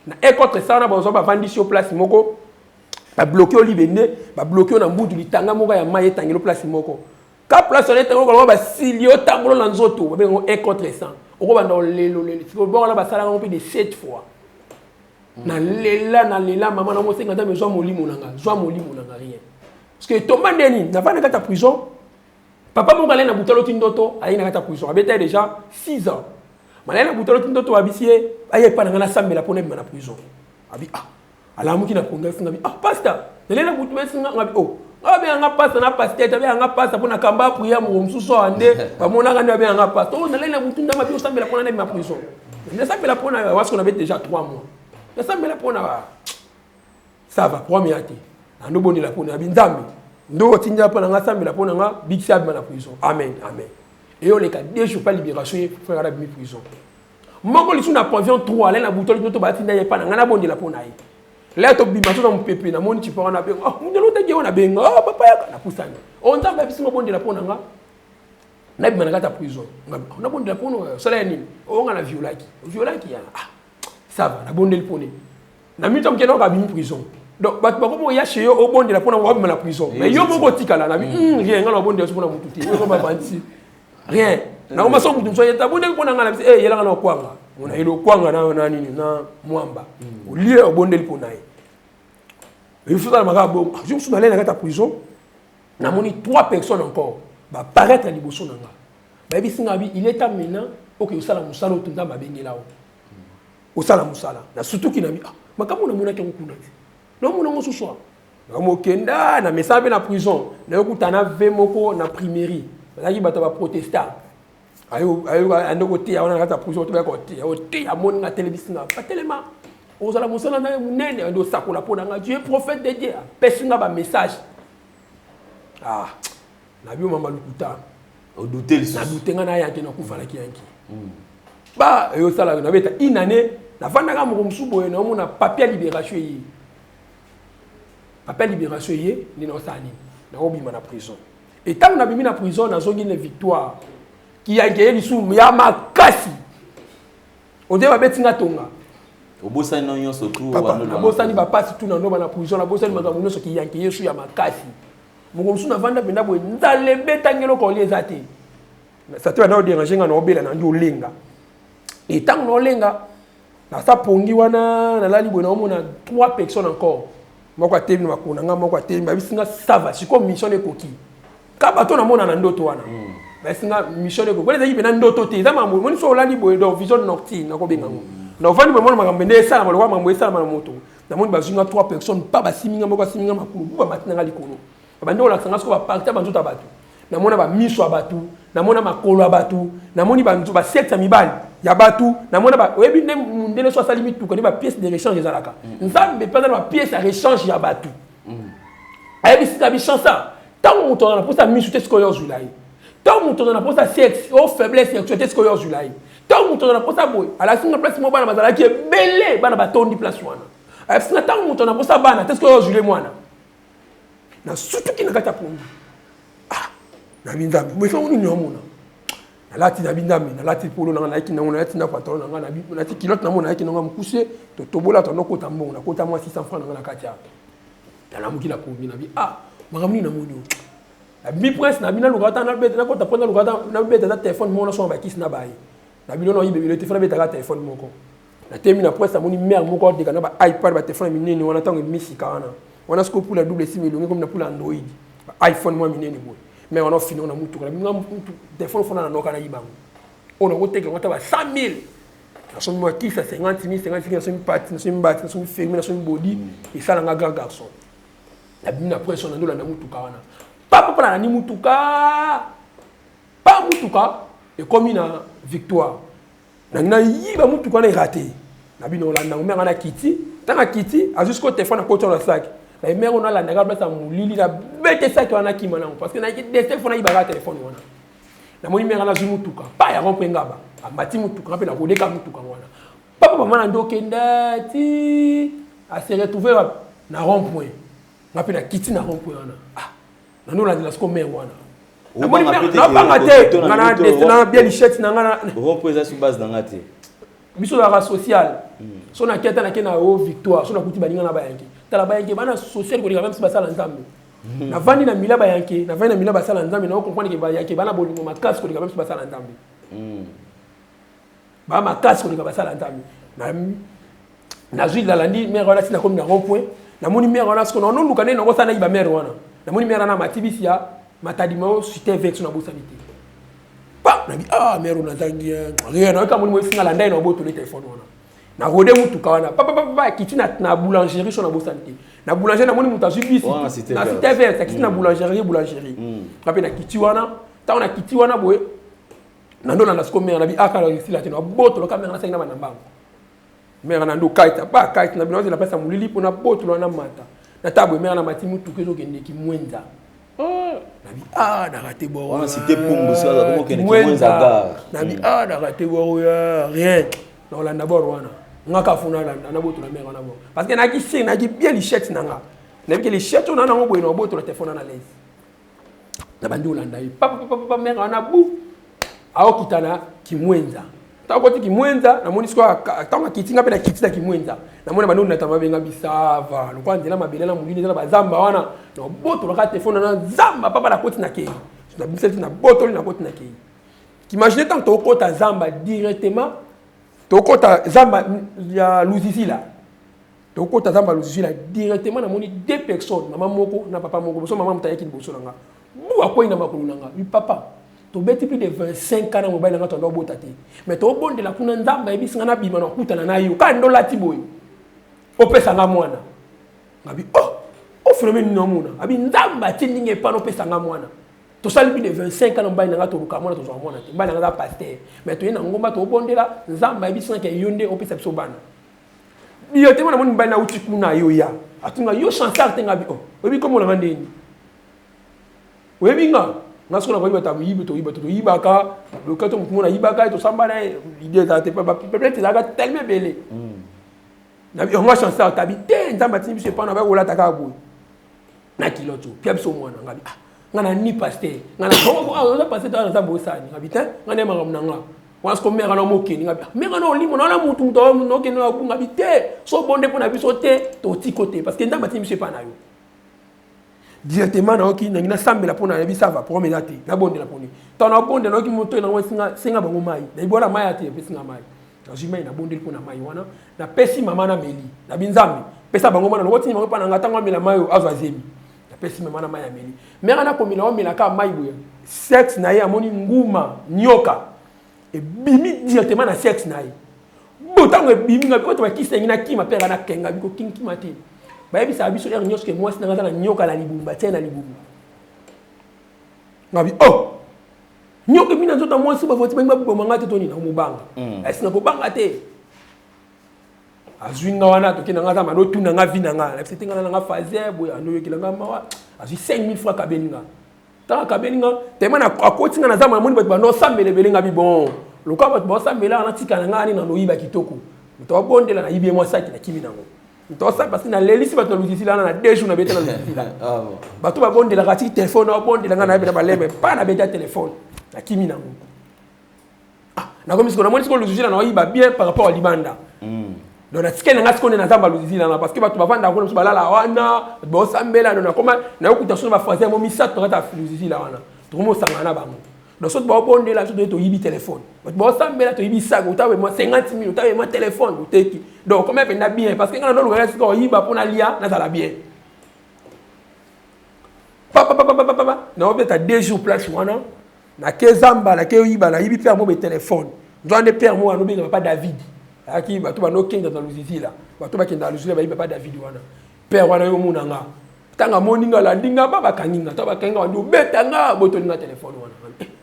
Na 1 contre 100 wana, bazwa bavandisi yo place moko, babloke yo libende, babloke yo na mbutu, litanga moko ya mai etangeli place moko, ka place wana etango kolonga, basili yo tambolo na nzoto, babenga 1 contre 100. Okobanda olelo lelo sikoyo bongo wana, basalaka ngo mpe de 7 fois. Nalela, nalela mama nango, osenga Nzambe, zwa molimo na nga, zwa molimo na nga, rien. Parce que etomba ndeni navandi na kati ya prison, papa moko alai na butu, aloti ndoto, ayei na kati ya prison, abeta ye déjà 6 ans. Malai na butu, aloti ndoto, abisi ye aye epa na nga, nasambela mpona ebima na prison. Abi ah, alamuki na pongi, asinga bi: "Ah pasteur, nalei na butu besinga ngabi." Oh, babenganga pasteur na pasteur te, babenganga pasteur mpona kamba prière. Moko mosusu awa nde bamonaka nde babenganga pasteur. Oh, nalei na butu, ndamba bi osambela mpona nabima prison. Nasambela mpona wasiko, nabeti déjà 3 mois, nasambela mpona, ça va, problème ya te. Nandobondela mpona yabi Nzambe nde otindi mpo na nga, asambela mpo na nga, bikisi, abima na prison. Amen, amen. Eyoleka 2 jours pa libération ye, frère abimi prison. Moko lisusu na pavillon 3, alai na butu, to batinda ye epa na ngai, nabondela mpo na ye. Lea tobima, toza mopepe, namoni cipa wana, abenga: "Ah, mundele otaki ye wana." Abenga: "Ah papa, yaka." Napusani: "O Nzambe abisi nga obondela mpo na nga, nabima na kati ya prison." "Nabondela mpona osala ya nini?" "O nga na violaki, violaki ya." "Ah, ça va." Nabondeli mpone na minute moke, naoka abimi prison. Donc bato bakomi oya chez yo, obondela mpona wabima na prison, mais yo moko otikala na rien. Nga na obondela so mpona motu te, oyo bavandisi rien. Nakoma so motu mosu ayeta, abondeli mpona nga na bisi yelanga na okwanga, mona yeli okwanga na nini na mwamba, olie, obondeli mpona ye. Il faut salamaka bongo. Jour mosusu nalei na kati ya prison, namoni trois personnes encore baparaître liboso na nga, bayebisi nga bi: "Il est temps maintenant oke osala mosala oyo Nzambe abengela o osala mosala." Na sutuki na bi: "Ah, makambo namonaki yango kuna te, naomona yango susu awa." Nakomokenda na mesala mpe na prison, nayokutana ve moko na primerie, bazalaki bato ya baprotestant, ande koteya wana na kati ya prison. To bayaka koteya, oteya, amoni nga, atelemisi nga: "Batelema, ozala mosala na ye monene." Ande osakola mpo na nga: "Tu es prophète de Dieu." Apesi nga bamessage. Ah, nabi omamba lokuta. Odute lisusu. Nadute nga na yanke, nakufalaki yanke ba eyosala, nabeta une année. Navandaka moko mosusu boye, naomona papier ya libération eye, papier ya libération eye nde naosala nini, naobima na prison. Et ntango nabimi na prison, nazongi na victoire, kiyanke ye lisumu ya makasi, odie babeti nga tonga. Obosani no nyonso tu. Papa, nabosani bapasi tu na ndoba na prison, nabosani makambo nyonso. Kiyanke yesu ya makasi. Moko mosusu navanda mpenza boye, nzala ebetangi, eloko olia eza te, sate banda oderange nga, naobela na ndi olenga. E ntango naolenga, nasa pongi wana, nalali boye, naomona trois personnes encore, moko atelemi na makolo na nga, moko atelemi. Babisi nga: "Ça va, sikoyo mission ekoki." Ka bato namona na ndoto wana, bayebisi nga mission ekoki. Wana ezalaki mpena ndoto te, eza makambo moni so olali boye, donc vision nocturne nakobenga ngo. Na ovandi boye, mona makambo nde esalama lokola makambo esalama na moto. Namoni bazwi nga trois personnes pa, basimi nga, moko asimi nga makolo, bu bamati na nga likolo, babandi kolakisa nga sikoyo baparti ya banzoto ya bato. Namona bamiso ya bato, namona makolo ya bato, namoni basexe ya mibali ya bato, namona oyebi nde ndenge so asali mituka, nde bapièce de rechange ezalaka. Nzambe mpe aza na bapièce ya rechange ya bato. Ayebisi nga bichance: ntango moto aza na mposa miso te, sikoyo ozwila ye. Ntango moto aza na mposa sexe o faiblesse sexuelle te, sikoyo ozwila ye. Ntango moto aza na mposa boye, alakisi nga place moko, bana bazalaki ebele, bana batondi place wana. Ayebisi nga: ntango moto aza na mposa bana te, sikoyo ozwile mwana. Nasutuki na kati ya pongi. Ah, nabi Nzambe, boye nini omona? Nalati, nabi Nzambe, nalati polo nanga, nayaki nango, nalati na pantalon nanga, nalati culotte nango, nayaki nango mokuse, totobola, tonokota mbongo, nakota mwa 600 francs nanga na kati ya. Nalamuki na pongi, nabi: "Ah, makambo nini namoni o?" Nabimi prince na bino, naluka ata nabeta, nakota mpo naluka ata nabeta ata telefone moko, nasomba bakisi na baye na bino, naoyiba ebele te, fo nabetaka telefone moko. Natemi na prince, namoni mare moko adeka na ba iPad, batelefone ya minene wana. Ntango ebimi sika wana wana, sikoyo pula double sim elongi komi na pula Android, ba iPhone mwa minene boye. Mare wana ofina na mutuka na bino, telefone fona nanoka, nayiba yango oyo nakoteka yango ata ba 100 000. Nasombi mwa kisi ya 50 000, 50 000, nasombi pati, nasombi mbati, nasombi ferme, nasombi bodi, esalanga grand garçon. Nabimi na prince wana, ndolanda mutuka wana papa, nalandi mutuka pa, mutuka ekomi na Victoire, nangi nayiba mutuka wana, eraté na bino. Olanda ngo, mare wana akiti. Ntango akiti, azwi sikoyo telefone, akoti wana saki na ye. Mare wana alandaka place ya molili, nabete saki wana, akima nango, parce que nayaki dese fo nayibaka telefone wana. Namoni mare wana azwi mutuka pa ya rond-point Ngaba, amati mutuka mpe nakoleka mutuka wana papa, mama na ndokenda ti ase retrouve wapi? Na rond point. Nga mpe nakiti na rond point wana. Ah, nando olandela siko mare wana, nabanga te, nga na destin na bien lichette na nga. Rond-point eza sur base na nga te. Biso ozalaka social. So nake, ata nake na o Victoire, so nakuti baninga na bayanke, tala bayanke bana social koleka même si basala Nzambe. Navandi na mila bayanke, navandi na mila basala Nzambe, nao comprendre ke bayanke bana bolingo makasi koleka même si basala Nzambe. Baa makasi koleka basala Nzambe. Nazwi, nalandi mare wana ntina komi na rond point. Namoni mare wana siko naonoluka nde nakosala, nayiba mare wana. Namoni mare wana amati bisi ya Matadi mao cité vex, nabosani te pa nabi. Ah, mare oyo nazangi rien, nayoka moni moyesinga landa ye na obotoli telefone wana. Narode mutuka wana papapapa, akiti na boulangerie, so nabosani te, na boulangerie namoni moto azwi bisi na cité verte, akiti na boulangerie. Nga mpe nakiti wana. Ntango nakiti wana boye, nandolanda siko mare, nabi akala esila te, nabotoloka mare, nasangi na bana mbango. Mare na ndo kaita ba kaita na bino, azela place ya molili mpona botola na mata na ta boye. Mare na mati mutuka, ezokende Kimwenza. Nabi ah, na raté boro. Wana cité Pumbu, sika koma okende Kimwenza gare. Nabi ah, na raté boro ya rien, naolanda boro wana. Nga ka funa alanda, nabotola mare wana boro, parce que naki sir, naki bien lichette na nga, nayebi ke lichette oyo na nango boye, na obotola telefone na l'aise. Nabandi olanda ye papapapa, mare wana bu aokita na Kimwenza. Ntango koti Kimwenza, namoni sikoyo ntango akiti, nga mpe nakiti na Kimwenza, namoni bandi onata mabenga bisava lokola nzela mabele na molili, eza na bazamba wana. Nabotolaka telefone na zamba papa, nakoti na kei, nabimisa ti nabotoli, nakoti na kei. Imagine, ntango tokota zamba directement, tokota zamba ya Luzizila, tokota zamba Luzizila directement, namoni deux personnes, mama moko na papa moko. Boso mama moto ayaki liboso na nga, bu akwei na makolo na nga: "Bi papa, tobeti plus de 25 ans na mobali na nga, toanda obota te, mais tobondela kuna, Nzambe ayebisi nga nabima na okutana na yo kaka nde olati boye, opesa nga mwana." Ngabi: "Oh, o phénomène nini omona?" Abi: "Nzambe atindi nga epana opesa nga mwana. Tosali plus de 25 ans na mobali na nga, toluka mwana, tozwaka mwana te. Mobali na nga aza pasteur, mais toye na ngomba, tobondela, Nzambe ayebisi nga ke yo nde opesa biso bana." Directement namoni mobali nauti kuna, yo ya atunga yo Chansar te. Ngabi: "Oh, oyebi kombo na nga ndeni? Oyebi nga?" Nga soki nakoyebi bato ya moyibi, toyiba, toyibaka loka to motu moko nayibaka ye, tosamba na ye. L'idée ezala te, peut-être ezalaka tellement ebele. Yango Chansar tabi te, Nzambe atindi biso epai na bakolata kaka boye na kiloto, pia biso mwana. Ngabi: "Ah, nga na ni pasteur, nga na oza pasteur to Nzambe osani?" Ngabi: "Te, nga nde makambo na nga wana siko mare na mokeni." Ngabi: "Mare na olimo na wana mutu mutu okende na." Ngabi: "Te, so bonde mpo na biso te, totiko te, parce que Nzambe atindi biso epai na yo directement." Nayoki nangi nasambela mpo nayebi sava problème eza te, nabondela mponi. Ntango nabondela, nayoki moto nango senga bango mai, nayebi wana mai ate, epesinga mai. Nazwi mai, nabondeli mpo na mai wana, napesi mama na meli. Nabi: "Nzambe, pesa bango mwana loko tini bango mpa na nga. Ntango amela mai oyo, azwa zemi." Napesi mama na mai, ameli. Mare nakomela, omelaka mai boye, sexe na ye, amoni nguma nyoka ebimi directement na sexe na ye. Bo ntango ebimi, nga oyo bakisi yangi, nakima mpe anga nakenga bikokinkima te. Bayebisaka biso heure nyonso ke mwasi nanga aza na nyoka na libumu, batie na libumu. Ngabi: "Oh, nyoka ebimi na nzoto ya mwasi, bavoti bangi baboma nga te to nini?" Nakomobanga, esi nakobanga te. Azwi nga wana, tokende nga zamba, anotuna nga vie na nga, nabisa te nga na nga fazer boye, anoyokela nga mawa, azwi 5000 francs, akabeli nga. Ntango akabeli nga, tema akoti nga na zamba, namoni bato bandosambela ebele. Nga bi: "Bon, lokola bato baosambela, natika na nga ani na noyiba kitoko." Moto abondela, nayibi ye mwa saki, nakimi nango. Moto osala, parce que nalelisi bato na Luzisila wana na 2 jours, nabeta na Luzisila. Bato babondelaka, atiki telefone, abondela, nga nayebi na balembe pa, nabeta telefone, nakimi nango. Ah, nakomi sikoyo, namoni sikoyo Luzisila naoyiba bien par rapport à libanda. Donc natikali na nga sikoyo nde na zamba luzizila na, parce que bato bavandaka kuna, mosusu balala wana, bato baosambela. Donc nakoma nayokuta so na bafrançais yango misato na kati ya luzizila wana, tokomi osangana na bango. Donc soki baobondela, biso toye toyibi telefone, bato baosambela, toyibi sac, otawema 50 000, otawema telefone, oteki. Donc okoma mpenza bien, parce que nga na ndolukaka sika oyiba mpo nalia, nazala bien. Papapapapapa, naobeta 2 jours place wana, nake zamba, nake oyiba, nayibi père mo be telefone. Nzwa nde père mo wana obenga papa David, ayaki bato bandokenda na luzizila, bato bakenda na luzizila, bayibi papa David wana. Père wana yo omona nga, ntango amoni nga, alandi nga, ba bakangi nga. Ntango bakangi nga, bandi obeta nga, botoli nga telefone wana.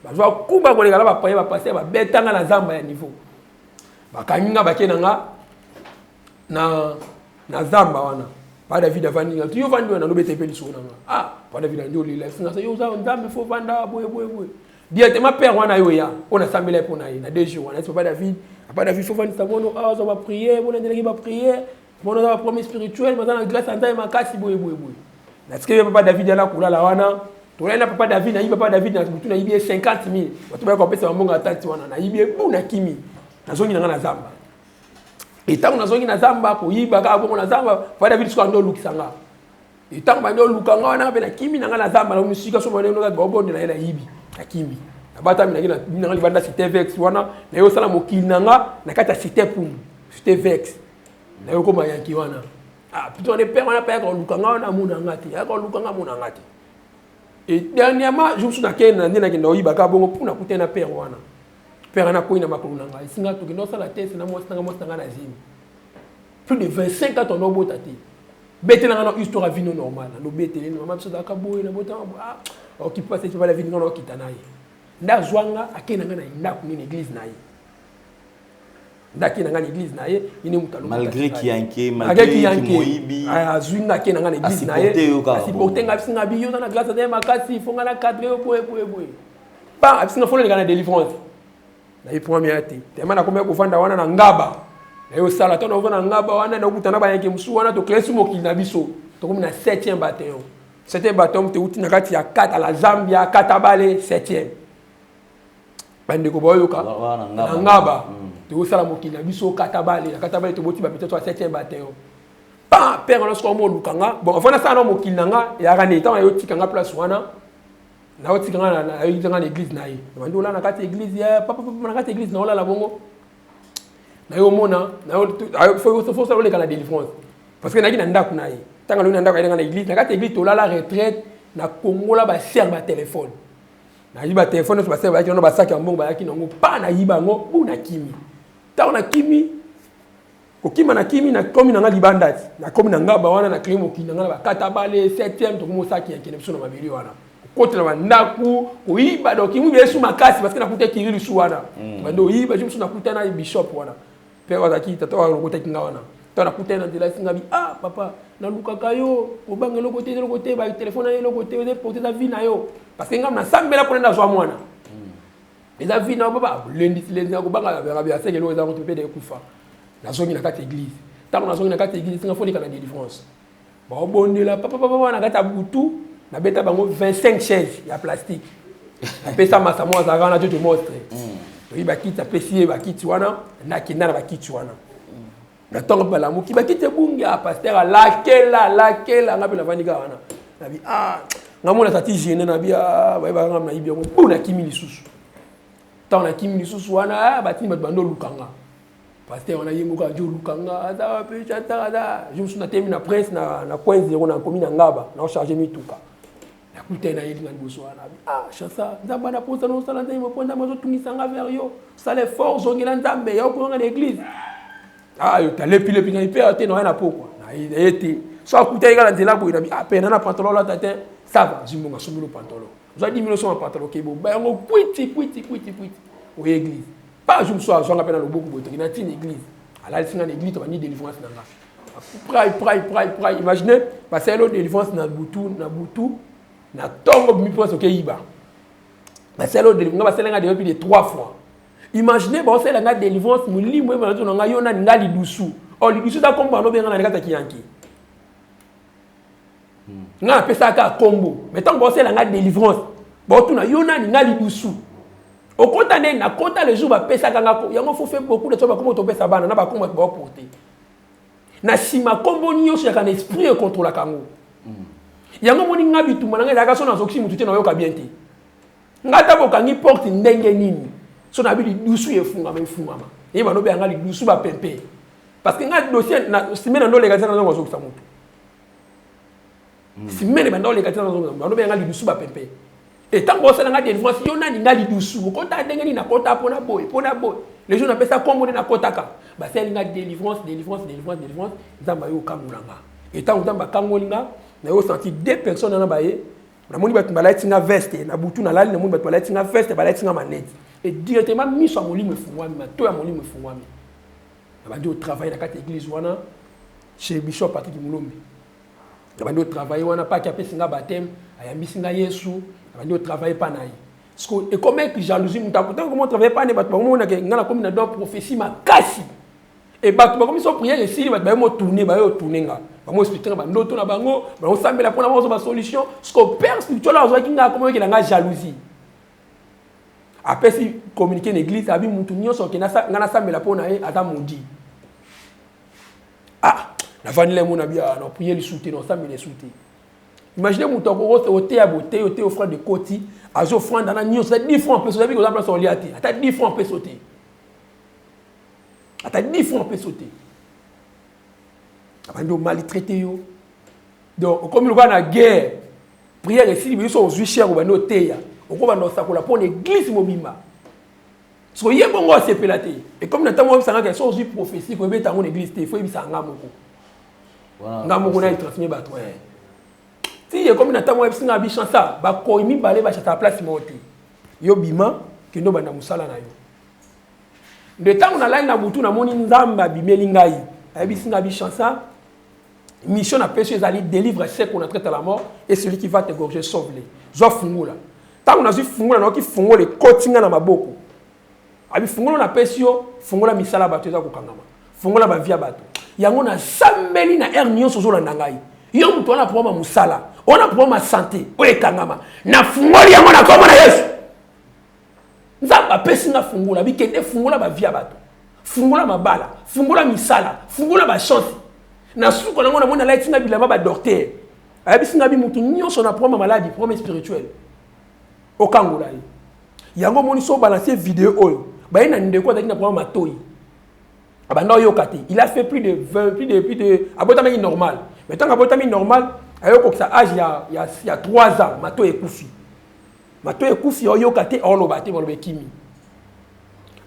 Bazwa kuba koleka na bapaye, bapase, babeta nga na zamba ya niveau. Bakangi nga, bake na nga na zamba wana. Pa David avandi nga, yo vandi wana, nobeta mpe lisolo na nga. Ah, pa David andi olela efinga, yo oza Nzambe, fo vanda boye boye boye. Directement père wana yo ya oyo nasambela ye mpo na ye na 2 jours wana, esi papa David, papa David fo vandisa mono awa, azwa baprière, bona ndelaki baprière, mono aza baproblème spirituel, baza na grâce ya Nzambe makasi boye boye boye. Natikeli papa David ala kolala wana, tolali na papa David. Nayibi papa David na butu, nayibi ye 50 000. Bato bayaka kopesa bambongo ya tati wana, nayibi ye bu, nakimi, nazongi na nga na zamba. Etango nazongi na zamba koyiba kaka bongo na zamba, papa David soki ando olukisa nga. Etango bandi oluka nga wana mpe, nakimi na nga na zamba na misika, so baobondela ye, nayibi, nakimi, nabatami, naki nanga libanda cité vex wana. Naye osala mokili na nga na kati ya cité Pumbu, cité vex, naye okoma yanki wana. Ah, plutôt wana père wana mpe ayaka koluka nga wana, amona nga te, ayaka koluka nga, amona nga te. Et dernièrement, jour mosusu nakende na nde nakenda koyiba kaka bongo mpona kutana na père wana. Père wana akoyi na makolo na ngai, esinga tokende osala test na mwasi nanga. Mwasi na ngai na zemi plus de 25 ans, tondo obota te. Betela nga na histoire ya vie no normal, nalobetele mama biso azalaka boye, nabotanga boye. Ah, okipe pasi eti bala vie nga na okita na ye nde azwa nga, akei na nga na ndako nini, église na ye, nde akei na nga na église na ye nini moto. Malgré kiyanke, malgré kimoyibi. Azwi nga, akei na nga na église na ye, asupporte nga, abisi nga bi yo oza na grâce na ye makasi, fo nga na cadre yo boye boye boye. Pa abisi nga fo naleka na délivrance. Nayi première te, tema nakomi kovanda wana na ngaba, naye osala ntango nakovanda na ngaba wana, nakuta na bayanke mosusu wana, tocréer mokili na biso, tokomi na 7e bataillon. 7e bataillon teuti na kati ya kata la Zambia, Katabale 7e. Bandeko baoyoka na ngaba, tokosala mokili na biso Katabale. Na Katabale toboti bapetite ya 7e bataillon. Pa père wana soki oluka nga, bon, avant nasala na mokili na nga, eyaka nde ntango nayotika nga place wana, nayotika nga, nayotika nga na église na ye, bandi olala na kati ya église ya papa na kati ya église, naolala bongo, nayomona fosala oleka na délivrance, parce que nayaki na ndako na ye. Ntango alobi na ndako, ayelanga na église, na kati ya église tolala retraite. Nakongola basere batelefone, nayiba batelefone nyonso basere bayaki wana, basaki ya mbongo bayaki nango pa, nayiba yango bu, nakimi. Ntango nakimi, kokima, nakimi, nakomi na nga libanda ti nakomi na ngaba wana, na créer mokili na nga na bakata bale 7e. Tokomi osaki yakende biso na mabele wana, kokotela bandako, koyiba. Donc kimubi esu makasi, parce que nakuta ekiri lisu wana, bando oyiba. Jo mosusu nakuta na bishop wana mpe azalaki tata oyo alokotaki nga wana. Ntango nakutani na nzela, esinga bi: "Ah papa, nalukaka yo, kobanga eloko te, eloko te, batelefone na yo eloko te, eza porte, eza vie na yo, parce que ngai nasambela mpona nazwa mwana, eza vie na yo papa." Lendisi lendisi, kobanga aseke eloko eza mpe ekufa. Nazongi na kati ya église. Ntango nazongi na kati ya église, esinga foleka na délivrance, baobondela papa papa na kati ya butu. Nabeta bango 25 chaise ya plastique, apesa masa mo azalaka wana, jojo monstre, toyi bakiti, apesi ye bakiti wana, nakenda na bakiti wana na ntongo mpe balamuki, bakiti ebungi. Ya pasteur alakela alakela nga mpe navandi kaka wana, nabi: "Ah, nga mona tati gêne." Nabi: "Ah, bayebaka nga nayibi yango bu." Nakimi lisusu. Ntango nakimi lisusu wana, batindi bato bando olukanga pasteur wana, ye moko adi olukanga, aza wapi? Aza aza je mosusu natemi na prince na coin zero, na komi na ngaba, naocharge mituka, nakutani na ye linga liboso wana. "Ah Chansa, Nzambe ana posa na osala nzambe mpo Nzambe azotungisa nga vers yo, sala effort, ozongela Nzambe ya okozonga na église." "Ah yo talepilepi ngai mpe te, na oya na pokwa naye te." So akutani kaka na nzela boye, nabi: "Ah, pe na pantalon olata te, ça va." Azwi mbongo, asombeli pantalon, ozwa 10 000, osomba pantalon, okei boba yango kwiti kwiti kwiti kwiti, oye église. Pa jour mosusu azwanga mpe na loboko boye, toki na ntina église, alalisi nga na église, tobandi délivrance na nga, pray pray pray pray. Imagine, basali délivrance na butu, na butu na ntongo bimi mpo okeyiba. Basali oyo nga, basali nga déjà plus de trois fois. Imagine, baosala nga délivrance, molimo oyeba na nga: "Yo nani?" "Nga lidusu." O lidusu eza kombo anobenga na kati ya kiyanki. Nga napesaka kaka kombo, mais ntango baosala nga délivrance, baotuna: "Yo nani?" "Nga lidusu." "Okota nde?" "Nakota le jour bapesaka nga yango." Faut faire beaucoup de choses. Bakombo topesa bana na bakombo baoporte. Na nsima nkombo nyonso yaka na esprit ekontrolaka yango. Yango omoni nga bitumba na ngai ezalaka so nazokisi motu te, nayoka bien te. Nga ata bokangi porte ndenge nini, so nayebi lidusu efungama efungama. Ye banobe yanga lidusu bapempe. Parce que nga dossier na semaine ndo leka tena nazokisa motu. Semaine banda oleka tena nazokisa motu. Banobe yanga lidusu bapempe. Et ntango osala nga délivrance, yo nani nga lidusu, okota ndenge nini nakota mpona boye, mpona boye. Les jours napesa kombo nde nakotaka. Basali nga délivrance, délivrance, délivrance, délivrance, Nzambe ayo okangola nga. Et ntango Nzambe akangoli nga, nayo senti deux personnes wana baye, namoni bato balati nga veste, na butu nalali namoni bato balati nga veste, balati nga manette. Et directement miso ya molimo efungwami, mato ya molimo efungwami. Nabandi otravaille na kati ya église wana chez Bishop Patrick Mulombe. Nabandi otravaille wana paki apesi nga baptême, ayambisi nga Yesu, nabandi otravaille pa na ye. Parce que ekomeki jalousie moto akotaka komo travaille pa ne bato bakomonaka nga nakomi na don prophétie makasi. Et bato bakomi so prière esili bato baye mo tourner, baye tourner nga. Bamo expliquer nga bandoto na bango, bango sambela mpona bango ba solution. Parce que père spirituel azwaki nga akomi nga jalousie. Apesi communiqué na église, abi mutu nyonso okende nga nasambela mpo na ye aza maudit. Ah, navandi le mona bia na prier lisusu te, nasambela lisusu te. Imagine moto akoko oteya boteyi oteyi offrande de koti, azo offrande na nyonso, ata 10 francs peso, oyebi koza place olia te, ata 10 francs peso te. Ata 10 francs peso te. Abandi omaltraité yo. Donc okomi lokola na guerre. Prière esili biso ozwi cher obandi oteya. Okobanda osakola mpo na église mobimba. So ye bongo asepela te. Ekomi na ntango oyebisanga ke so ozwi prophétie koyebeta yango na église te, il faut oyebisa nga moko. Nga moko na etransmet bato. Ti ekomi na ntango oyebisi nga bichansa, bakoyi mibale bachata place moko te. Yo bima, kende obanda mosala na yo. Nde ntango nalali na butu namoni Nzambe abimeli ngai. Ayebisi nga bichansa, mission na pesi ezali délivre ceux qu'on a traité à la mort et celui qui va t'égorger sauve-les. Zwa fungola. Ntango nazwi fungola nayoki fungola ekoti nga na maboko. Abi fungola na pesi yo, fungola misala bato eza kokangama. Fungola ba vie ya bato. Yango nasambeli na heure nyonso ozolanda ngai. Yo moto wana problème ya mosala, wana problème ya santé, oyo ekangama. Nafungoli yango na kombo na Yesu. Nzambe apesi nga fungola, bikende fungola ba vie ya bato. Fungola mabala, fungola misala, fungola ba chance. Na suka nango namoni alati nga bilamba ba docteur. Ayebisi nga bi mutu nyonso na problème maladie, problème spirituel. Okangola ye. Yango moni so balancer vidéo oyo. Baye na ndeko azalaki na problème matoyi. Abanda oyoka te. Il a fait plus de 20, plus de abotamaki normal. Mais tant abotami normal, ayokokisa âge ya 3 ans, matoyi ekufi. Matoyi ekufi oyoka te, oloba te, baloba ekimi.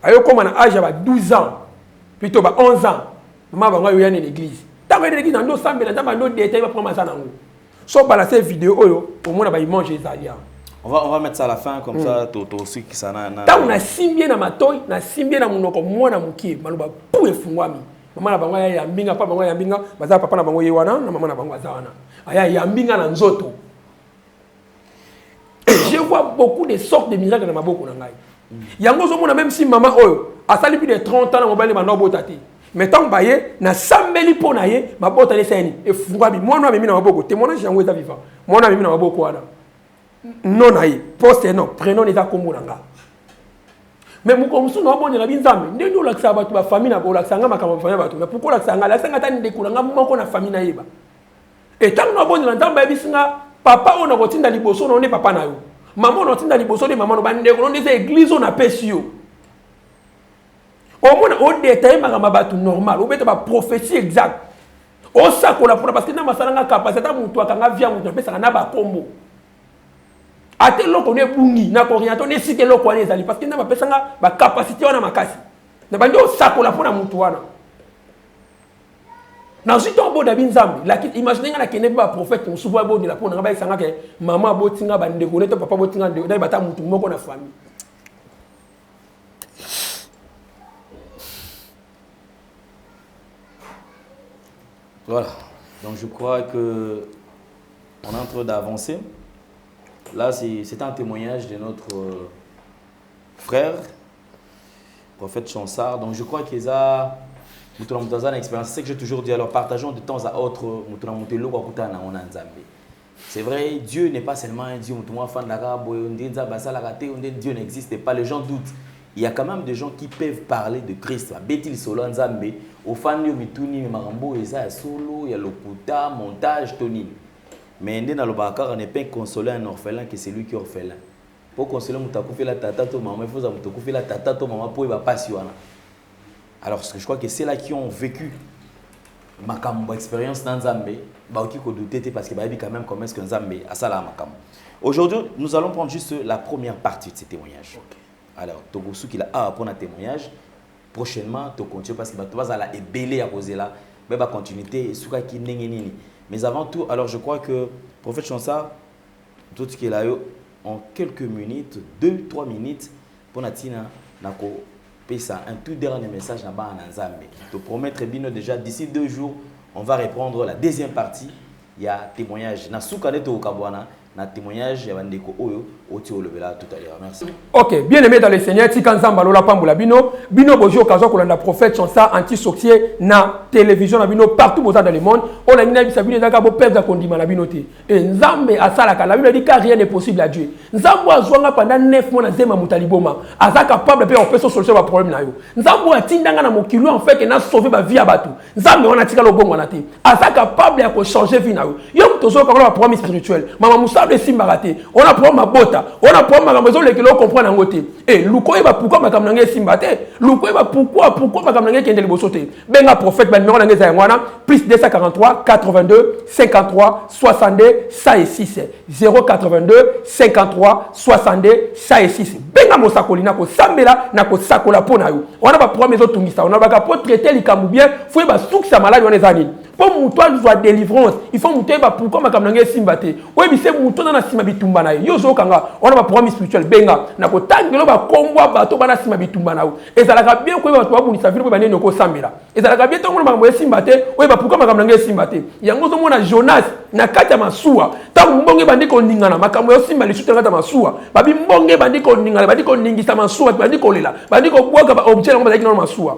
Ayokoma na âge ya ba 12 ans, plutôt ba 11 ans. Mama bango ayoya na l'église. Ntango ye na l'église, nando osambela, Nzambe ando détail ba problème aza nango. So balancer vidéo oyo, omona ba image ezali awa. On va mettre ça à la fin, comme ça, to to qui ça na. Ntango nasimbi ye na matoi, nasimbi ye na monoko, mwana mokie maloba pu efungwami. Mama na bango aya yambi nga, papa bango ayambi nga, baza papa na bango ye wana na mama na bango aza wana, aya yambi nga na nzoto. Je vois beaucoup de sortes de miracles na maboko na ngai. Yango ozomona, même si mama oyo asali plus de 30 ans na mobali banda obota te, mais ntango baye nasambeli mpo na ye, mabota na esali nini? Efungwami. Mwana amemi na maboko, témoignage yango eza vivant. Mwana amemi na maboko wana non na ye poste non prénom eza kombo na nga. Mais mokolo mosusu naobondela bi Nzambe, ndenge olakisaka bato bafamille na olakisaka nga makambo ya bafamille ya bato, mais pourquoi olakisaka nga? Lakisa nga ata ndeko na nga moko na famille nayeba. E ntango naobondela, Nzambe ayebisi nga: papa oyo nakotinda liboso na nde papa na yo, mama oyo nakotinda liboso nde mama no, bandeko no nde eza église oyo napesi yo. Omona odétailler makambo ya bato normal, obeta baprophétie exacte, osakola mpona parce que nde masala nga capacité. Ata moto akanga via moto napesaka na bakombo, ata eloko no ebungi na koorienter nde esika eloko wana ezali, parce que nde bapesanga bacapacité wana makasi na bandi osakola mpona motu wana. Nazwi ntango boda bi Nzambe laki. Imagine nga nakende mpe baprophète mosusu po abondela mpo na nga, bayesanga ke mama abotinga bandeko ne to papa abotinga ndeko, nayeba ata motu moko na famille. Voilà. Donc je crois que on est en train d'avancer. Là, c'est un témoignage de notre frère, prophète Chansard. Donc je crois qu'ils a une expérience. C'est ce que j'ai toujours dit. Alors partageons de temps à autre. C'est vrai, Dieu n'est pas seulement un Dieu. Dieu n'existe pas. Les gens doutent. Il y a quand même des gens qui peuvent parler de Christ. Babeti lisolo ya Nzambe, ofandi omituni mais makambo oyo eza ya solo, ya lokuta, montage to nini. Mais nde nalobaka kaka ne peut consoler un orphelin que celui qui est orphelin. Po consoler moto akufela tata to mama, il faut ozala moto akufela tata to mama po oyeba pasi wana. Alors je crois que ceux-là qui ont vécu makambo expérience na Nzambe, bakoki ko douter te parce que bayebi quand même comment est-ce que Nzambe asalaka makambo. Aujourd'hui, nous allons prendre juste la première partie de ce témoignage. Okay. Alors, tokosukila awa pona témoignage. Prochainement, to continue parce que bato bazala ebele ya kozela, mais ba continuité esukaki ndenge nini. Mais avant tout, alors je crois que prophète Chansard, tout ce qui est là en quelques minutes, 2 3 minutes pona tina na ko pesa un tout dernier message na bana na Nzambe. To promettre bino déjà d'ici 2 jours, on va reprendre la deuxième partie ya témoignage. Na suka nde tokabwana na témoignage ya bandeko oyo oti olobela tout à l'heure. Merci. Ok, bien aimé dans le Seigneur, tika Nzambe alola pambola bino, bino bojo occasion kolanda prophète Chansard anti-sorcier na télévision na bino partout boza dans le monde. On a nina bisa bino ezaka bo perdre kondima na bino te. Et Nzambe asalaka, la Bible dit car rien n'est possible à Dieu. Nzambe azwanga pendant 9 mois na zema mutaliboma. Aza capable pe opesa solution ba problème na yo. Nzambe atindanga na mokili en fait que na sauver ba vie ya bato. Nzambe wana atikala obongwana te. Aza capable ya ko changer vie na yo. Yo moto ozoyoka koloba problème spirituel. Mama mosala esimbaka te. Ona problème mabota. Ona problème makambo ezolekela o comprendre yango te. Eh, luka oyeba pourquoi makambo na ngai esimba te. Luka oyeba pourquoi, pourquoi makambo na ngai ekende liboso te. Benga prophète, ba numéro na ngai eza yango wana, plus 243 82 53 62 106. 082 53 62 106. Benga mosakoli na kosambela na kosakola mpo na yo. Wana ba problème ezotungisa yo. Nalobaka mpo traiter likambo bien, faut oyeba sukisa maladi wana eza nini. Mpo moto azwa délivrance, il faut moto ayeba pourquoi makambo na ngai esimba te. Oyebise moto aza na nsima bitumba na ye. Yo ozoyoka nga, wana ba problème spirituel, benga na kotangela bakombo ya bato bana nsima bitumba na yo. Ezalaka bien koyeba bato babundisa vino mpo banini okosambela. Ezalaka bien ntango makambo esimba te, oyeba pourquoi makambo na ngai esimba te. Yango ozomona Jonas na kati ya masuwa, ntango mbonge ebandi koningana, makambo esimba lisusu te na kati ya masuwa. Babi mbonge ebandi koningana, ebandi koningisa masuwa, bato bandi kolela, bandi kobwaka ba objet yango bazalaki nano masuwa.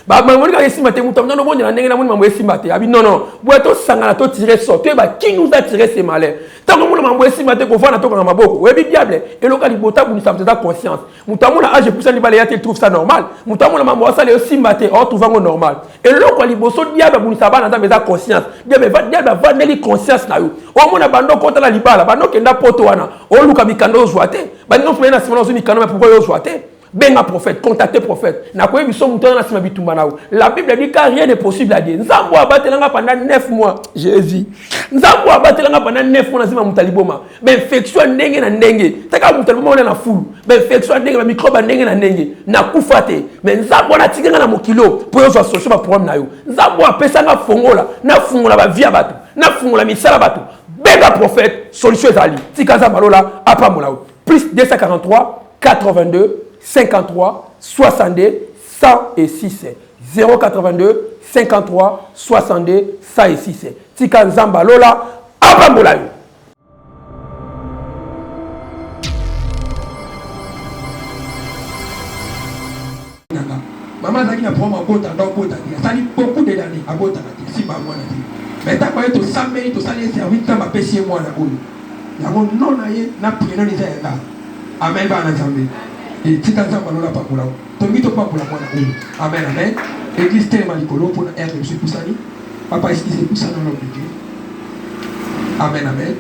Bamoni kaka esimba te, moto amoni obondela ndenge namoni mambo esimba te. Abi non non, boya tosangana to tirer sort, toyeba qui nous a tiré ce malheur. Ntango omona mambo esimba te, kovanda tokanga maboko. Oyebi diable, eloko ya libota abundisa moto eza conscience. Moto amona age epusani libala ya te, il trouve ça normal. Moto amona mambo asala esimba te, o trouve yango normal. Eloko ya liboso diable abundisa bana Nzambe eza conscience. Diable diable avandeli conscience na yo. Omona bando okota na libala, bando okenda poto wana, oluka mikanda ozwa te. Baninga mosusu baye na nsima na ozwi mikanda, mais pourquoi yo ozwa te? Benga prophète, contacte prophète. Nakoyebi biso moto wana na nsima bitumba na yo. La Bible dit car rien n'est possible à Dieu. Nzambe abatelanga pendant 9 mois. Jésus. Nzambe abatelanga pendant 9 mois na nsima moto aliboma. Ba infection ya ndenge na ndenge. Taka moto aliboma wana na fulu. Ba infection ya ndenge, ba microbe ya ndenge na ndenge. Nakufa te. Mais Nzambe wana atika nga na mokili oyo po yozwa solution ba problème na yo. Nzambe apesa nga fongola, nafungola ba vie ya bato, nafungola misala bato. Benga prophète, solution ezali. Tika Nzambe alola apambola yo. Plus 243 82 53 62 106 082 53 62 106. Tika Nzambe alola apambola yo. Mama azalaki na problème abota nda obota te, asali beaucoup de l'année abotaka te, simba mwana te. Mais ntango aye tosambeli, tosali ye service, Nzambe apesi ye mwana oyo. Yango nom na ye na prénom eza ya nga. Amen bana Nzambe. E tika Nzambe alola pambola. Tolingi topambola mwana oyo. Amen amen. Église telema likolo mpona heure na biso epusani. Papa excuse epusana l'homme de Dieu. Amen amen.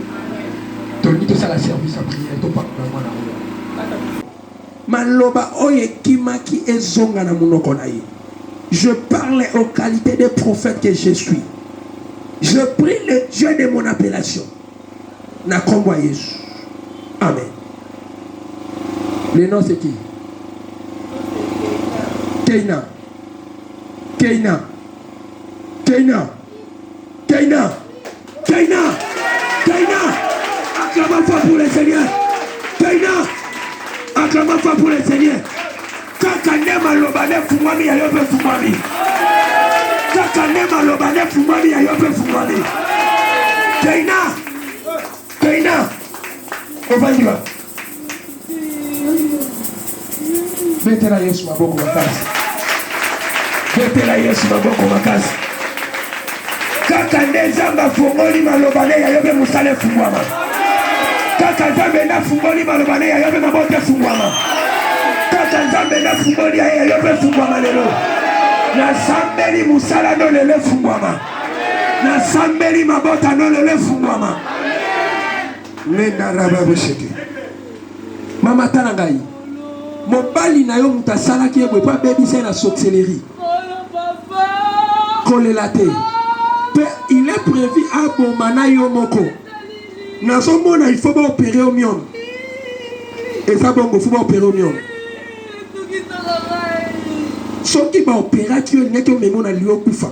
Tolingi tosala service ya prière topambola mwana oyo. Maloba oyo ekimaki ezonga na munoko na ye. Je parle aux qualites de prophète que je suis. Je prie le Dieu de mon appellation. Na kombo ya Yesu. Amen. Le nom c'est qui? Keina. Keina. Keina. Keina. Keina. Keina. Acclamons fort pour le Seigneur. Keina. Acclamons fort pour le Seigneur. Kaka nde maloba nde efungwami ya yo mpe efungwami. Kaka nde maloba nde efungwami ya yo mpe efungwami. Keina. Keina. Ovandi wapi? Betela Yesu maboko makasi. Betela Yesu maboko makasi. Kaka nde Nzambe afungoli maloba ne ya yo mpe mosala efungwama. Kaka Nzambe nde afungoli maloba ne ya yo mpe mabota efungwama. Kaka Nzambe nafungoli ya ye, yo mpe fungwama lelo. Nasambeli mosala no lelo efungwama. Nasambeli mabota no lelo efungwama. Lenda rababosheke. Mama tala ngai. Mobali na yo moto asalaki ye boye mpo abebisa ye na sorcellerie. Kolela te. Mpe il est prévu aboma na yo moko. Nazomona il faut ba opérer yo myome. Eza bongo faut ba opérer yo myome. Soki ba opéraki yo elingaki omema na liwa okufa.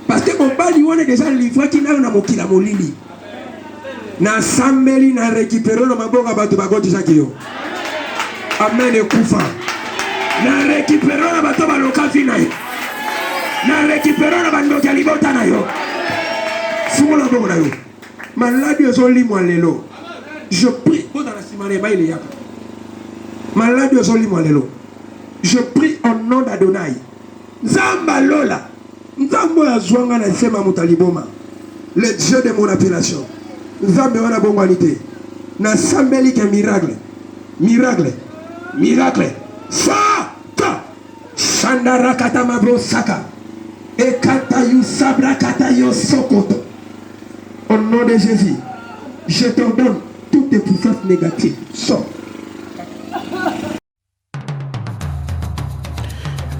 Parce que mobali wana deja livraki nayo na mokili ya molili. Nasambeli na récupérer na maboko ya bato bakotisaki yo. Amen ekufa. Na récupérer na bato baloka vi na yo. Na récupérer na bandoki ya libota na yo. Fungola maboko na yo. Maladi ezolimwa lelo. Je prie bozala nsima na ebai leyaka. Maladi ezolimwa lelo. Je prie au nom d'Adonai. Nzambe alola. Nzambe oyo azwa nga na zema moto ya liboma. Le Dieu de mon appellation. Nzambe wana bongwani te. Nasambeli ke miracle. Miracle. Miracle. Saka. Shandarakata mabrosaka. Ekata yusabrakata yosokoto. Au nom de Jésus, je t'ordonne toutes tes puissances négatives. Sors.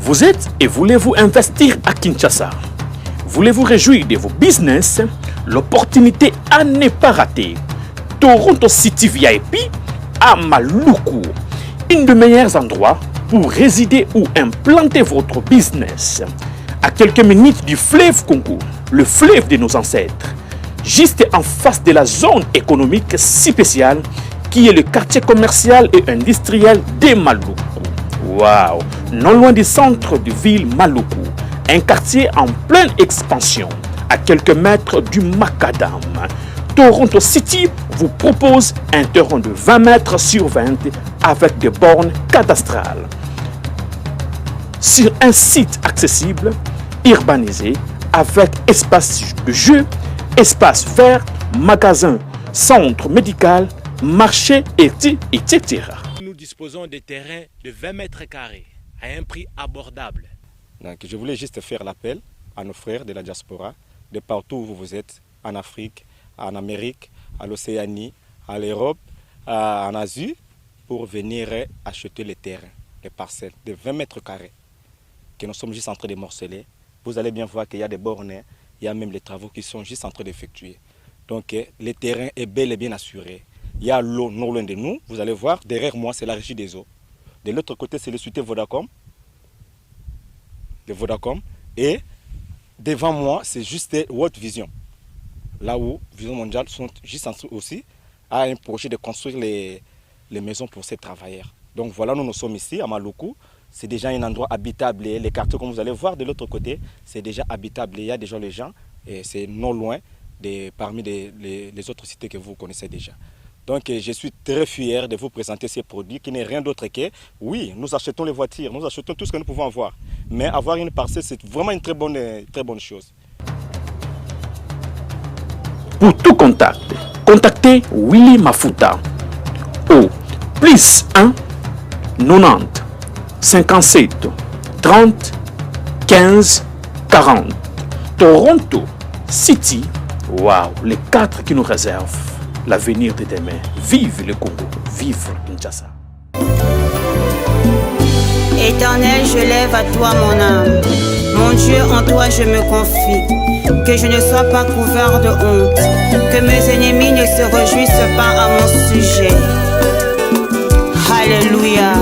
Vous êtes et voulez-vous investir à Kinshasa? Voulez-vous réjouir de vos business? L'opportunité à ne pas rater. Toronto City VIP à Maluku. Une des meilleurs endroits pour résider ou implanter votre business. À quelques minutes du fleuve Congo, le fleuve de nos ancêtres. Juste en face de la zone économique si spéciale qui est le quartier commercial et industriel de Maluku. Waouh! Non loin du centre de ville Maluku, un quartier en pleine expansion, à quelques mètres du Macadam. Toronto City vous propose un terrain de 20 mètres sur 20 avec des bornes cadastrales. Sur un site accessible, urbanisé, avec espace de jeu, espace vert, magasin, centre médical, marché, etc. Nous disposons de terrains de 20 mètres carrés à un prix abordable. Donc, je voulais juste faire l'appel à nos frères de la diaspora, de partout où vous êtes, en Afrique, en Amérique, à l'Océanie, à l'Europe, en Asie, pour venir acheter les terrains, les parcelles de 20 mètres carrés que nous sommes juste en train de morceler. Vous allez bien voir qu'il y a des bornes, il y a même les travaux qui sont juste en train d'effectuer. Donc le terrain est bel et bien assuré. Il y a l'eau non loin de nous. Vous allez voir, derrière moi, c'est la régie des eaux. De l'autre côté, c'est le cité Vodacom. De Vodacom. Et devant moi, c'est juste World Vision. Là où Vision Mondiale sont juste en dessous aussi, a un projet de construire les maisons pour ces travailleurs. Donc voilà, nous, nous sommes ici à Maluku. C'est déjà un endroit habitable. Les quartiers, comme vous allez voir de l'autre côté, c'est déjà habitable. Il y a déjà les gens et c'est non loin de, parmi les autres cités que vous connaissez déjà. Donc je suis très fier de vous présenter ces produits qui n'est rien d'autre que, oui, nous achetons les voitures, nous achetons tout ce que nous pouvons avoir. Mais avoir une parcelle, c'est vraiment une très bonne chose. Pour tout contact, contactez Willy Mafuta au plus 1 90 57 30 15 40. Toronto City, waouh, les quatre qui nous réservent l'avenir de demain. Vive le Congo, vive Kinshasa. Éternel, je lève à toi mon âme. Mon Dieu, en toi je me confie. Que je ne sois pas couvert de honte. Que mes ennemis ne se réjouissent pas à mon sujet. Alléluia.